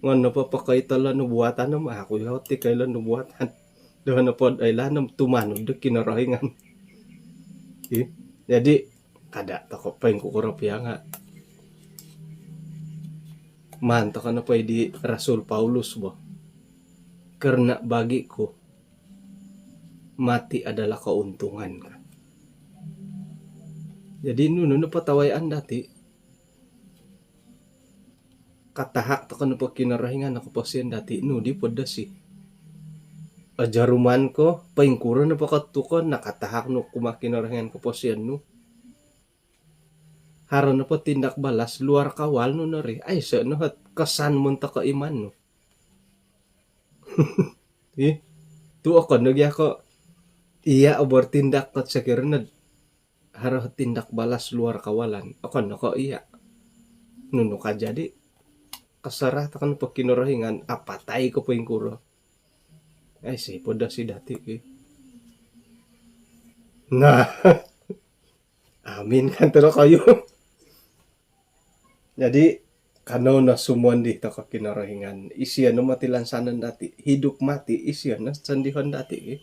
Ngon nopo pokoito lo nubuatan om aku iyo ti koilo nubuatan. Dohod nopo oilaan om tumanud do Kinorohingan. Ki. Jadi kada' toko' poingkukuro pia nga' maan toko' nopo i di Rasul Paulus bo. Karena bagiku mati adalah keuntungan ka. Jadi nunu nopo tawayaan dati', katahak toko' nopo Kinorohingan o koposion dati', nu di podosi. Ojoruman ko, poingkuro nopo kotukon, nakatahak nu kumaa Kinorohingan koposion nu. Haro nopo tindak balas luar kawal nu nori, aiso' no hot kesan montok o iman nu. Ih, tu' okon nogi ako' iya' o bertindak kot sokiro nod haro tindak balas luar kawalan. Okon no ko' iya'. Nunu ka jadi', kasarat okon po Kinorohingan, apatai ko poingkuro. Aiso' podosi dati' ki. Nah. Amin kan tero koyu. Jadi kanou no sumondi toko' Kinorohingan. Isio no mati lansanon dati'. Hidup mati isio no sondihon dati' ki.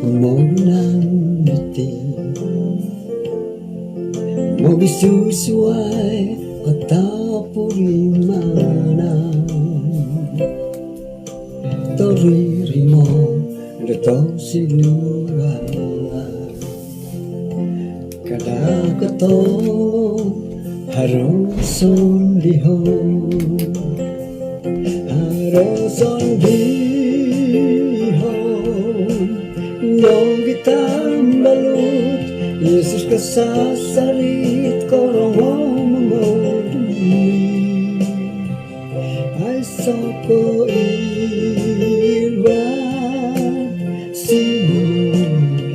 Monang iti mogisusuai o tapurimanan. Toririmo do tosindualan. Kada' kotomo haro sondihon. Haro sondihon nogi tambalut, Yesus kasasarit korongou momodui. Aiso' ko' iruan simondou,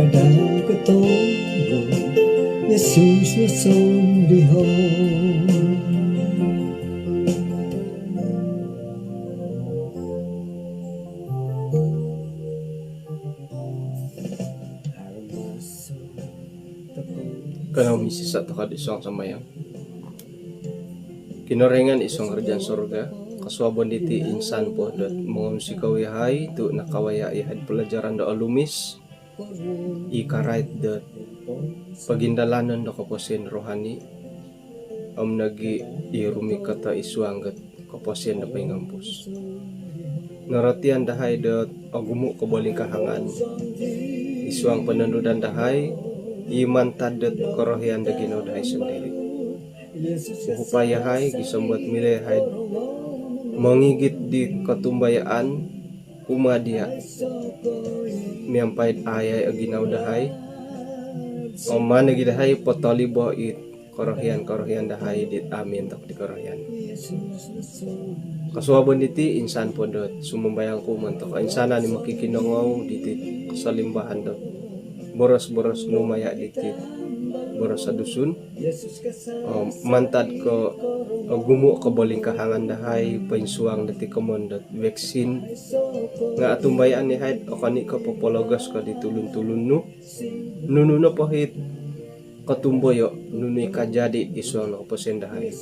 kada' kotomo Yesus no sondihon. Kanou misisa' toko' id suang sambayang. Kinorohingan id suang karajaan surga, kosuabon diti insan po dot mongunsikou iyahai tu' nakawaya' iyahai'd palajaran do olumis i karait dot pagindalanon do koposion rohani om nogi' i rumikot id suang dot koposion do poingompus. Norotian dahai dot ogumu' kobolingkahangan id suang pononudan dahai, i mantad dot korohian do ginawo dahai sondiri. Uhupai yahai gisom dot milo yahai mongigit di kotumbayaan kumaa diya' miampai ayai o ginawo dahai. Om maan nogi dahai potolibo i korohian-korohian dahai dit amu montok di korohian. Kosuabon diti insan po dot sumambayang ku montok insanan i mokikinongou diti kosolimbahan dot boros-boros nu maya diti boros Dusun. Om mantad ko ogumu' kobolingkahangan dahai poinsuang diti komoyon dot vaksin, nga' otumbayaan yahai okon i' ko popologos ko di tulun-tulun nu nunu nopo it kotumboyo', nunu i kajadi id suang do koposion dahai,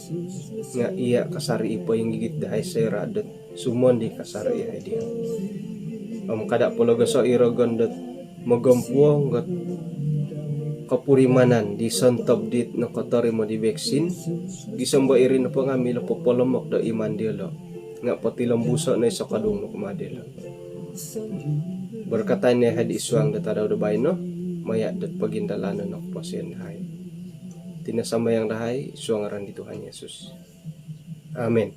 nga' iya kasari i poingigit dahai soira' dot sumondi kasari yahai diya'. Om kada' pologoso' i rogon dot mogompuong ot kopurimanan di sontob dit nokotorimo di vaksin, gisom do iri nopo nga' milo popolomok do iman diyolo', nga' potilombuso' no i sokodung nu kumaa diyolo'. Borkatai no yahai id suang do tadau do baino maya dot pogindalanon o koposion dahai. Iti no sambayang dahai id suang ngaran di Tuhan Yesus. Amin.